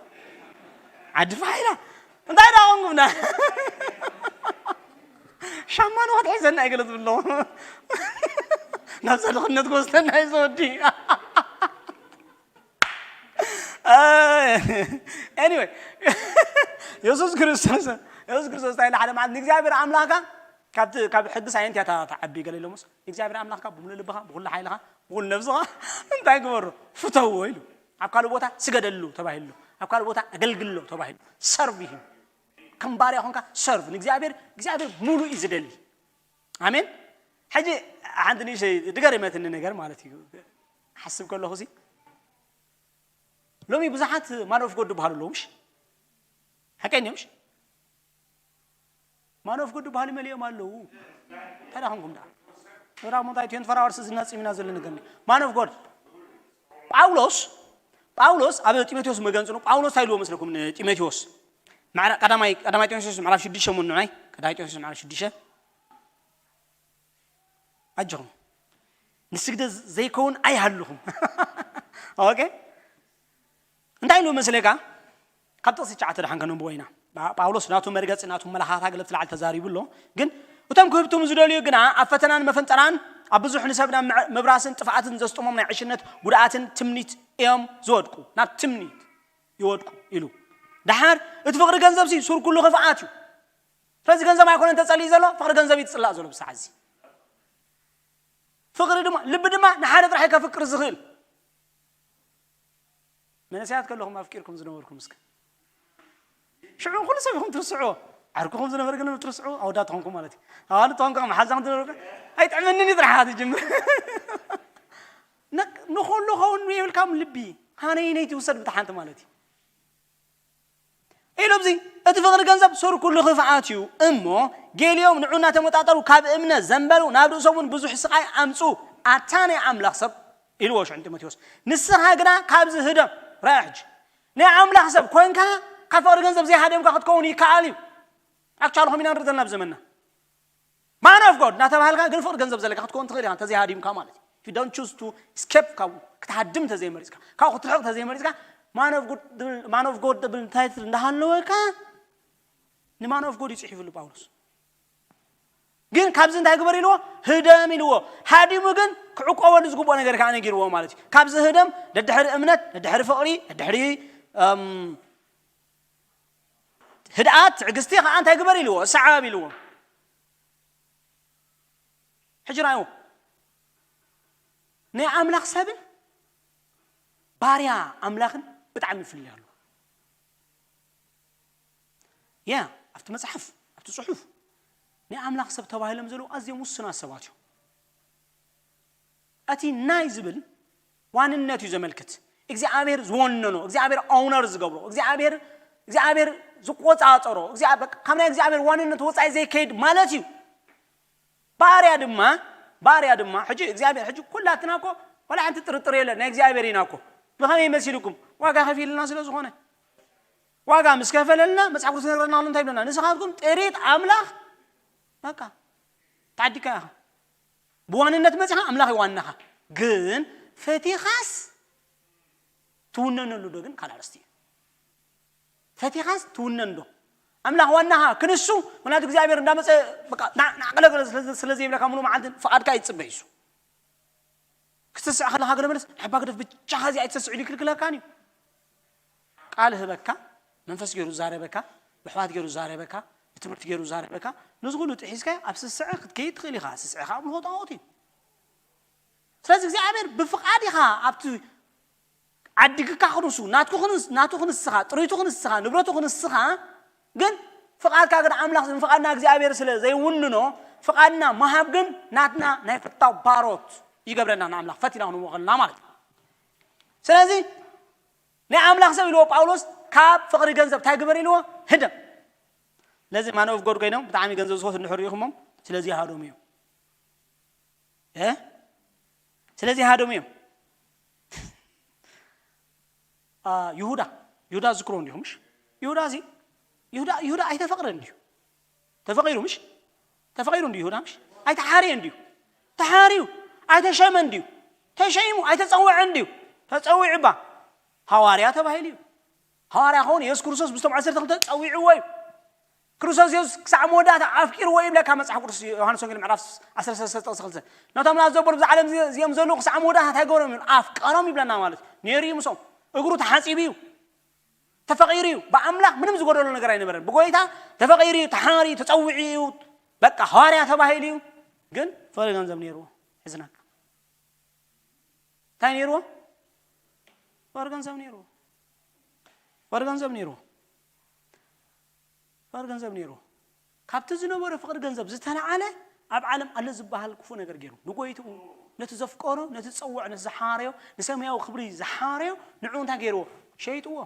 ዓዲ ፋይላ። እንታይ ደኣ ኾንኩምና? ሻማ ንኸትሕዘና ኣይገለ ዝብሎ። ናብዛ ድኽነት ክወስደና እዩ ዘወዲ። ኣይ፣ ኤኒወይ፣ የሱስ ክርስቶስ፣ የሱስ ክርስቶስ እንታይ ኢሉ ሓደ መዓልቲ ንእግዚኣብሔር ኣምላኽካ ካብቲ፣ ካብ ሕጊ ሳይንት እያ እታ ትዓቢ ገለ ኢሎምስ፣ እግዚኣብሔር ኣምላኽካ ብምሉእ ልብኻ፣ ብኹሉ ሓይልኻ፣ ብኹሉ ነብስኻ እንታይ ግበሮ? ፍተዎ ኢሉ። ኣብ ካልእ ቦታ ስገደሉ ተባሂሉ ኣሎ። ኣብ ካልእ ቦታ ኣገልግሎ ተባሂሉ። ሰርቭ ሂም። ከም ባርያ ኾንካ ሰርቭ። ንእግዚኣብሔር፣ እግዚኣብሔር ሙሉእ እዩ ዝደሊ። ኣሜን። ሕጂ ሓንቲ ንእሽተይ ድገረመትኒ ነገር ማለት እዩ። ሓስብ ከለኹ ሲ፣ ሎሚ ብዙሓት ማን ኦፍ ጎድ ዝበሃሉ ኣለዉ፣ ምሽ? ሓቀኛ ምሽ? ማን ኦፍ ጎድ ዝበሃሉ መሊኦም ኣለዉ። እንታይ ደኣ ኾንኩም ደኣ? እራ ሞንታይ ትዌንቲ ፎር ኣወርስ እዚ እናጽሚና ዘሎ ነገር። ማን ኦፍ ጎድ። ጳውሎስ፣ ጳውሎስ ኣብ ጢሞቴዎስ መገንጽሉ፣ ጳውሎስ እንታይ ኢልዎ መስለኩም ንጢሞቴዎስ? ምዕራ-፣ ቀዳማይ፣ ቀዳማይ ጢሞቴዎስ ምዕራፍ ሽዱሽተ እሞ ንዑናይ፣ ቀዳማይ ጢሞቴዎስ ምዕራፍ ሽዱሽተ። ኣጆኹም። ንስግደት ዘይከውን ኣይሃልኹም። ኦኬ? እንታይ ኢሉ መስለካ? ካብ ጥቕሲ ትሽዓተ ደሓን ከነንብቦ ኢና። ጳ-፣ ጳውሎስ ናቱ መርገጺ፣ ናቱ መለኻታ ገለ ብቲ ላዕሊ ተዛሪቡ ኣሎ። ግን እቶም ክህብትሙ ዝደልዩ ግና ኣብ ፈተናን መፈንጠራን ኣብ ብዙሕ ንሰብ ናብ ምዕ-፣ ምብራስን ጥፍኣትን ዘስጥሞም ናይ ዕሽነት ጉድኣትን ትምኒት እዮም ዝወድቁ። ናብ ትምኒት ይወድቁ ኢሉ። ደሓር እቲ ፍቕሪ ገንዘብ ሲ ሱር ኩሉ ክፍኣት እዩ። ስለዚ ገንዘብ ኣይኮነን ተጸልዩ ዘሎ፣ ፍቕሪ ገንዘብ እዩ ዝጽላእ ዘሎ ብሰዓት እዚ። ፍቕሪ ድማ፣ ልቢ ድማ ንሓደ ጥራሕ እዩ ከፍቅር ዝኽእል። መንእሰያት ከለኹም ኣፍቂርኩም ዝነበርኩም እስከ። ሽዑ ኩሉ ሰብ ኢኹም ትርስዕዎ። ዓርክኹም ዝነበረ ግን ትርስዕዎ፣ ኣወዳት ትኾንኩም ማለት እዩ። ኣዋልድ ትኾንኩም፣ መሓዛ ትነበርኩም፣ ኣይጥዕመንን እዩ ጥራሕ ትጅምር። ነ-፣ ንኹሉ ኸውን የብልካም ልቢ። ሃነይ ነይቲ ውሰድ ብታ ሓንቲ ማለት እዩ። ኢሉ ኣብዚ፣ እቲ ፍቕሪ ገንዘብ ሱር ኩሉ ክፍኣት እዩ እሞ፣ ገሊኦም ንዑ እናተመጣጠሩ ካብ እምነት ዘንበሉ፣ ናብ ርእሶም እውን ብዙሕ ስቓይ ኣምጹ። ኣታ ናይ ኣምላኽ ሰብ፣ ኢልዎ ሽዑ ንጢሞቴዎስ፣ ንስኻ ግና ካብዚ ህደም። ራእይ ሕጂ፣ ናይ ኣምላኽ ሰብ ኮንካ፣ ካብ ፍቕሪ ገንዘብ ዘይሃደምካ ክትከውን ይከኣል እዩ። ኣክቹዋሊ፣ ኾም ኢና ንርኢ ዘለና ኣብ ዘመንና። ማን ኦፍ ጎድ እናተባሃልካ ግን ፍቕሪ ገንዘብ ዘለካ ክትከውን ትኽእል ኢኻ፣ እንተዘይሃዲምካ ማለት እዩ። If you don't choose to escape ካብኡ፣ ክትሃድም እንተዘይመሪጽካ፣ ካብኡ ክትርሕቕ እንተዘይመሪጽካ፣ ማን ኦፍ ጎድ ድብል፣ ማን ኦፍ ጎድ ድብል እንታይ ትብል እንዳሃለወካ፣ ንማን ኦፍ ጎድ እዩ ጽሒፉሉ ጳውሎስ። ግን ካብዚ እንታይ ግበር ኢልዎ? ህደም ኢልዎ። ሃዲሙ ግን ክዕቆበሉ ዝግብኦ ነገር ከዓ ነጊርዎ ማለት እዩ። ካብዚ ህደም፣ ደድሕሪ እምነት፣ ደድሕሪ ፍቕሪ፣ ደድሕሪ፣ እም፣ ህድኣት፣ ትዕግስቲ ከዓ እንታይ ግበር ኢልዎ? ሰዓብ ኢልዎ። ሕጂ ራእይዎ። ናይ ኣምላኽ ሰብን ባርያ ኣምላኽን ብጣዕሚ ይፍለዩ ኣለዉ። ያ፣ ኣብቲ መጽሓፍ፣ ኣብቲ ጽሑፍ፣ ናይ ኣምላኽ ሰብ ተባሂሎም ዘለዉ ኣዝዮም ውሱናት ሰባት እዮም። እቲ ናይ ዝብል ዋንነት እዩ ዘመልክት። እግዚኣብሔር ዝወነኖ፣ እግዚኣብሔር ኦውነር ዝገብሮ፣ እግዚኣብሔር፣ እግዚኣብሔር ዝቆጻጸሮ፣ እግዚኣብሔር፣ በቃ፣ ካብ ናይ እግዚኣብሔር ዋንነት ወጻኢ ዘይከይድ ማለት እዩ። ባርያ ድማ፣ ባርያ ድማ፣ ሕጂ እግዚኣብሔር፣ ሕጂ ኩላትና እኮ፣ ዋላ ሓንቲ ጥርጥር የለን፣ ናይ እግዚኣብሔር ኢና እኮ። ብኸመይ መሲልኩም? ዋጋ ከፊልና ስለ ዝኾነ። ዋጋ ምስ ከፈለልና፣ መጽሓፍ ቅዱስ ይነግረና ኣሎ፣ እንታይ ይብለና? ንስኻትኩም ጥሪት ኣምላኽ፣ በቃ፣ ተዓዲካ ኢኻ። ብዋንነት መጺኻ፣ ኣምላኽ እዩ ዋናኻ። ግን ፈቲኻስ ትውነነሉ ዶ ግን ካልእ ኣርእስቲ እዩ። ፈቲኻስ ትውነን ዶ? ኣምላኽ ዋናኻ ክንሱ ምክንያቱ እግዚኣብሔር እንዳመፀ በቃ ና- ናዕገለገለ ስለ- ስለ ዘይብለካ ሙሉ መዓልቲ ፍቓድካ ይፅበ እዩ። ክትስስዕ ከለኻ ገለ መለስ ንሕባ ግደፍ ብቻኻ እዚ ኣይትሰስዕሉ ይክልክለካን እዩ። ቃል ህበካ፣ መንፈስ ገይሩ ዛረበካ፣ ብሕዋት ገይሩ ዛረበካ፣ ብትምህርቲ ገይሩ ዛረበካ። ነዚ ኩሉ ጥሒስካ ኣብ ስስዐ ክትከይድ ትኽእል ኢኻ። ስስዐ ካብ ምልኾ ጣዖት እዩ። ስለዚ እግዚኣብሔር ብፍቓድ ኢኻ ኣብቲ ዓዲግካ ክንሱ ናቱ ክንስ- ናቱ ክንስኻ ጥሪቱ ክንስኻ ንብረቱ ክንስኻ። ግን ፍቓድካ ግን ኣምላኽ ፍቓድና እግዚኣብሔር ስለ ዘይውንኖ ፍቓድና መሃብ ግን ናትና ናይ ፍታው ባሮት ይገብረና ንኣምላኽ ፈቲና ክንብሎ ከለና ማለት እዩ። ስለዚ ናይ ኣምላኽ ሰብ ኢልዎ ጳውሎስ ካብ ፍቕሪ ገንዘብ እንታይ ግበር ኢልዎ? ህደም። ስለዚ ማን ኦፍ ጎድ ኮይኖም ብጣዕሚ ገንዘብ ዝፈቱ እንድሕር ርኢኹሞም ስለዚ ይሃዶም እዮም። እ ስለዚ ይሃዶም እዮም። ይሁዳ ይሁዳ ዝክሮ እንዲሁ ምሽ ይሁዳ እዚ ይሁዳ ይሁዳ ኣይተፈቅረ እንዲሁ ተፈቂሩ ምሽ ተፈቂሩ እንዲሁ ይሁዳ ምሽ ኣይተሓርየ እንዲሁ ተሓርዩ ኣይተሸመ እንዲሁ ተሸይሙ ኣይተፀወዐ እንዲሁ ተፀዊዑ ባ ሃዋርያ ተባሂሉ እዩ። ሃዋርያ ከውን የሱስ ክርስቶስ ምስቶም ዓሰርተ ክልተ ፀዊዕዎ እዩ። ክርስቶስ የሱስ ክሳዕ መወዳእታ ኣፍቂርዎ እዩ ይብለካ መፅሓፍ ቅዱስ ዮሃንስ ወንጌል ምዕራፍ ዓሰርተ ሰለስተ ጥቕሲ ክልተ ነቶም ናብ ዘበሉ ብዛ ዓለም እዚ- እዚኦም ዘለዉ ክሳዕ መወዳእታ እንታይ ገበሮም እዩ ኣፍቀሮም ይብለና ማለት እዩ። ነይሩ እዩ ምስኦም እግሩ ተሓፂቡ እዩ ተፈቂሩ እዩ ብኣምላኽ ምንም ዝጎደሎ ነገር ኣይነበረን ብጎይታ ተፈቂሩ እዩ ተሓሪ ተፀዊዑ እዩ በቃ ሃዋርያ ተባሂሉ እዩ ግን ፍቅሪ ገንዘብ ነይርዎ ሕዝነካ እንታይ ነይርዎ ፍቅሪ ገንዘብ ነይርዎ ፍቅሪ ገንዘብ ነይርዎ ፍቅሪ ገንዘብ ነይርዎ ካብቲ ዝነበረ ፍቅሪ ገንዘብ ዝተለዓለ ኣብ ዓለም ኣሎ ዝበሃል ክፉ ነገር ገይሩ ንጎይትኡ ነቲ ዘፍቀሮ ነቲ ዝፀውዖ ነቲ ዝሓረዮ ንሰማያዊ ክብሪ ዝሓረዮ ንዕኡ እንታይ ገይርዎ ሸይጥዎ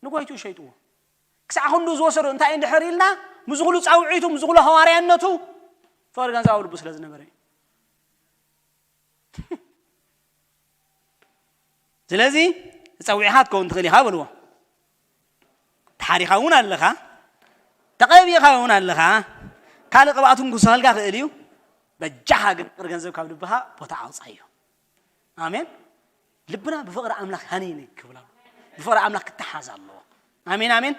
ንጎይትኡ ሸይጥዎ ክሳዕ ክንዱ ዝወሰዶ እንታይ እንድሕር ኢልና ምስ ኩሉ ፃውዒቱ ምስ ኩሉ ሃዋርያነቱ ፍቅሪ ገንዘብ ኣብ ልቡ ስለ ዝነበረ እዩ ስለዚ ጸዊዕኻ ክትከውን ትኽእል ኢኻ በልዎ። ተሓሪኻ እውን ኣለኻ፣ ተቐቢኻ እውን ኣለኻ። ካልእ ቅብኣት እውን ክውሰኸልካ ክእል እዩ። በጃኻ ግን ፍቕሪ ገንዘብ ካብ ልብኻ ቦታ ኣውፃዮ። ኣሜን። ልብና ብፍቕሪ ኣምላኽ ሃኒኒ ክብል ኣለዎ። ብፍቕሪ ኣምላኽ ክተሓዝ ኣለዎ። ኣሜን ኣሜን።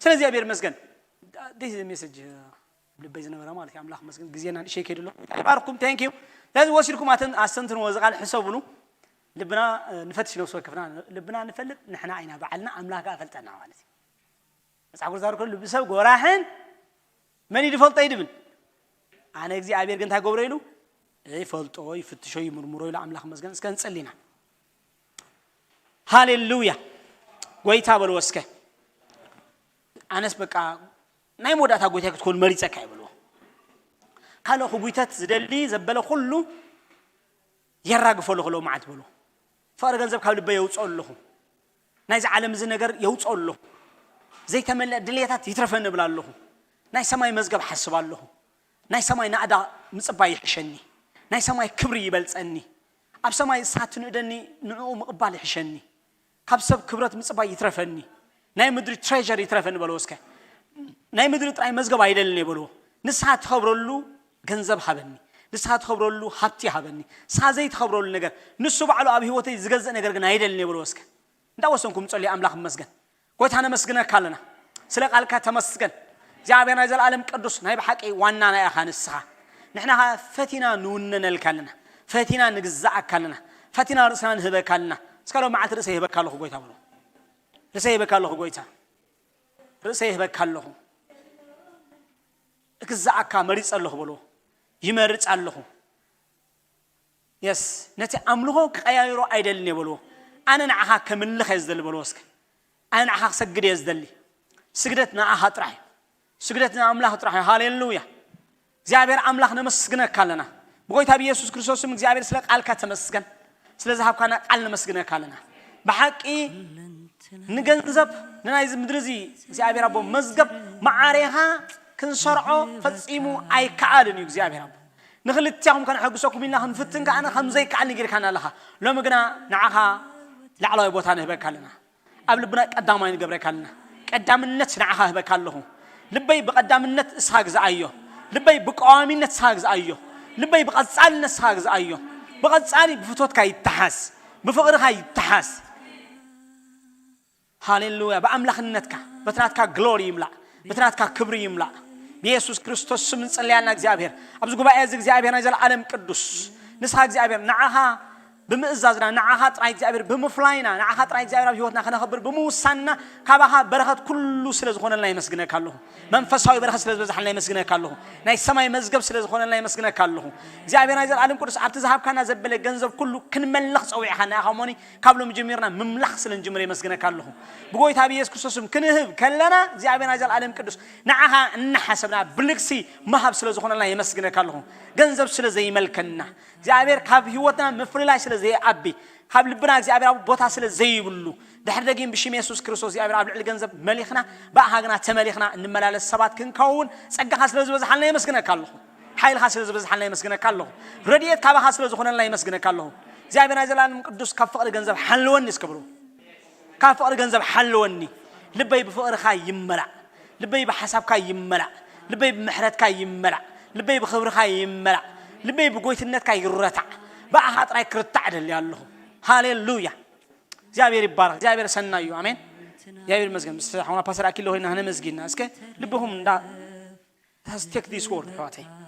ስለ እግዚኣብሔር ይመስገን። This is a message ልበይ ዝነበረ ማለት እዩ ኣምላኽ መስገን ግዜና ንእሸይ ከይድሎ ይባርኩም thank you ስለዚ ወሲድኩም ኣተን ኣስተንትንዎ እዚ ቃል ሕሰብሉ ልብና ንፈትሽ ነብሲ ወከፍና ልብና ንፈልጥ ንሕና ኢና ባዕልና ኣምላኽ ኣፈልጠና ማለት እዩ መፅሓፍ ቅዱስ ዛር ከሉ ልቢ ሰብ ጎራሕን መን እዩ ዝፈልጦ ይድብል ኣነ እግዚኣብሔር ግን እንታይ ገብሮ ኢሉ ይፈልጦ ይፍትሾ ይምርምሮ ኢሉ ኣምላኽ መስገን እስከ ንፅሊና ሃሌሉያ ጎይታ በልዎ እስከ ኣነስ በቃ ናይ መወዳእታ ጎይታይ ክትኮን መሪፀካ ይበልዎ ካልእ ክጉይተት ዝደሊ ዘበለ ኩሉ የራግፈሉ ክሎ መዓት በልዎ ፍቕሪ ገንዘብ ካብ ልበ የውፅኦ ኣለኹ ናይዚ ዓለም እዚ ነገር የውፅኦ ኣለኹ ዘይተመልአ ድልየታት ይትረፈኒ እብል ኣለኹ ናይ ሰማይ መዝገብ ሓስብ ኣለኹ ናይ ሰማይ ናእዳ ምፅባይ ይሕሸኒ ናይ ሰማይ ክብሪ ይበልፀኒ ኣብ ሰማይ እሳት ንእደኒ ንዕኡ ምቕባል ይሕሸኒ ካብ ሰብ ክብረት ምፅባይ ይትረፈኒ ናይ ምድሪ ትሬር ይትረፈኒ በሎ እስከ ናይ ምድሪ ጥራይ መዝገብ ኣይደልን የበልዎ ንስኻ ትኸብረሉ ገንዘብ ሃበኒ ንስኻ ትኸብረሉ ሃብቲ ሃበኒ ንስኻ ዘይትኸብረሉ ነገር ንሱ ባዕሉ ኣብ ህይወተይ ዝገዝእ ነገር ግን ኣይደልን የበልዎ እስከ እንዳወሰንኩም ጸልዩ ኣምላኽ መስገን ጎይታ ነመስግነካ ኣለና ስለ ቃልካ ተመስገን እግዚኣብሔር ናይ ዘላለም ቅዱስ ናይ ብሓቂ ዋና ናይ ኣኻ ንስኻ ንሕና ኸ ፈቲና ንውነነልካ ኣለና ፈቲና ንግዛኣካ ኣለና ፈቲና ርእስና ንህበካ ኣለና እስካ ሎ መዓልቲ ርእሰ ይህበካ ኣለኹ ጎይታ ብሎ ርእሰ ይህበካ ኣለኹ ጎይታ ርእሰ ይህበካ ኣለኹ እግዛኣካ መሪፀ ኣለኹ በሎ ይመርፅ ኣለኹ የስ ነቲ ኣምልኾ ክቀያይሮ ኣይደልን የበልዎ ኣነ ንዓኻ ከምልኽ እየ ዝደሊ በልዎ እስከ ኣነ ንዓኻ ክሰግድ እየ ዝደሊ ስግደት ንኣኻ ጥራሕ እዩ ስግደት ንኣምላኽ ጥራሕ እዩ ሃሌሉያ እግዚኣብሔር ኣምላኽ ነመስግነካ ኣለና ብጎይታ ብየሱስ ክርስቶስም እግዚኣብሔር ስለ ቃልካ ተመስገን ስለ ዝሃብካና ቃል ነመስግነካ ኣለና ብሓቂ ንገንዘብ ንናይዚ ምድሪ እዚ እግዚኣብሔር ኣቦ መዝገብ መዓሬኻ ክንሰርዖ ፈጺሙ ኣይከኣልን እዩ እግዚኣብሔር ኣቦ ንክልቲያኹም ከነሐግሰኩም ኢልና ክንፍትን ከኣነ ከም ዘይከኣል ንጊርካና ኣለኻ ሎሚ ግና ንዓኻ ላዕላዊ ቦታ ንህበካ ኣለና ኣብ ልብና ቀዳማይ ንገብረካ ኣለና ቀዳምነት ንዓኻ ህበካ ኣለኹ ልበይ ብቐዳምነት እስኻ ግዝኣዮ ልበይ ብቀዋሚነት እስኻ ግዝኣዮ ልበይ ብቐጻልነት እስኻ ግዝኣዮ ብቐጻሊ ብፍቶትካ ይተሓስ ብፍቕርኻ ይተሓስ ሃሌሉያ ብኣምላኽነትካ በትናትካ ግሎሪ ይምላእ ብትናትካ ክብሪ ይምላእ። ብየሱስ ክርስቶስ ስም እንጽለያልና እግዚኣብሔር። ኣብዚ ጉባኤ እዚ እግዚኣብሔር ናይ ዘለዓለም ቅዱስ ንስኻ እግዚኣብሔር ንዓኻ ብምእዛዝና ንዓኻ ጥራይ እግዚኣብሔር ብምፍላይና ንዓኻ ጥራይ እግዚኣብሔር ኣብ ህይወትና ከነኸብር ብምውሳንና ካባኻ በረኸት ኩሉ ስለ ዝኾነልና የመስግነካ ኣለኹ። መንፈሳዊ በረኸት ስለ ዝበዝሓልና የመስግነካ ኣለኹ። ናይ ሰማይ መዝገብ ስለ ዝኾነልና የመስግነካ ኣለኹ። እግዚኣብሔር ናይ ዘለዓለም ቅዱስ ኣብቲ ዝሃብካና ዘበለ ገንዘብ ኩሉ ክንመልኽ ጸዊዕኻና ኢኻ እሞኒ ካብ ሎም ጀሚርና ምምላኽ ስለ ንጅምር የመስግነካ ኣለኹ። ብጎይታ ብየሱስ ክርስቶስም ክንህብ ከለና እግዚኣብሔር ናይ ዘለዓለም ቅዱስ ንዓኻ እናሓሰብና ብልግሲ ምሃብ ስለ ዝኾነልና የመስግነካ ኣለኹ። ገንዘብ ስለ ዘይመልከና እግዚኣብሔር ካብ ህይወትና ምፍልላይ ስለ ዘይኣቢ ካብ ልብና እግዚኣብሔር ኣብ ቦታ ስለ ዘይብሉ ድሕሪ ደጊም ብሽም የሱስ ክርስቶስ እግዚኣብሔር ኣብ ልዕሊ ገንዘብ መሊኽና ብኣሃግና ተመሊኽና እንመላለስ ሰባት ክንከውን ጸጋኻ ስለ ዝበዝሓልና የመስግነካ ኣለኹ። ሓይልኻ ስለ ዝበዝሓልና የመስግነካ ኣለኹ። ረድኤት ካባኻ ስለ ዝኾነልና የመስግነካ ኣለኹ። እግዚኣብሔር ናይ ዘላለም ቅዱስ ካብ ፍቕሪ ገንዘብ ሓልወኒ እስከ ብሉ። ካብ ፍቕሪ ገንዘብ ሓልወኒ። ልበይ ብፍቕርኻ ይመላእ። ልበይ ብሓሳብካ ይመላእ። ልበይ ብምሕረትካ ይመላእ። ልበይ ብኽብርኻ ይመላእ። ልበይ ብጎይትነትካ ይረታዕ። ብኣኻ ጥራይ ክርታዕ ደሊ ኣለኹ። ሃሌሉያ። እግዚኣብሔር ይባረክ። እግዚኣብሔር ሰናዩ። ኣሜን። እግዚኣብሔር ይመስገን። ምስ ሓውና ፓስተር ኣኪሎ ኮይና ነመስጊና እስከ ልብኹም እንዳ take this word ኣሕዋተይ።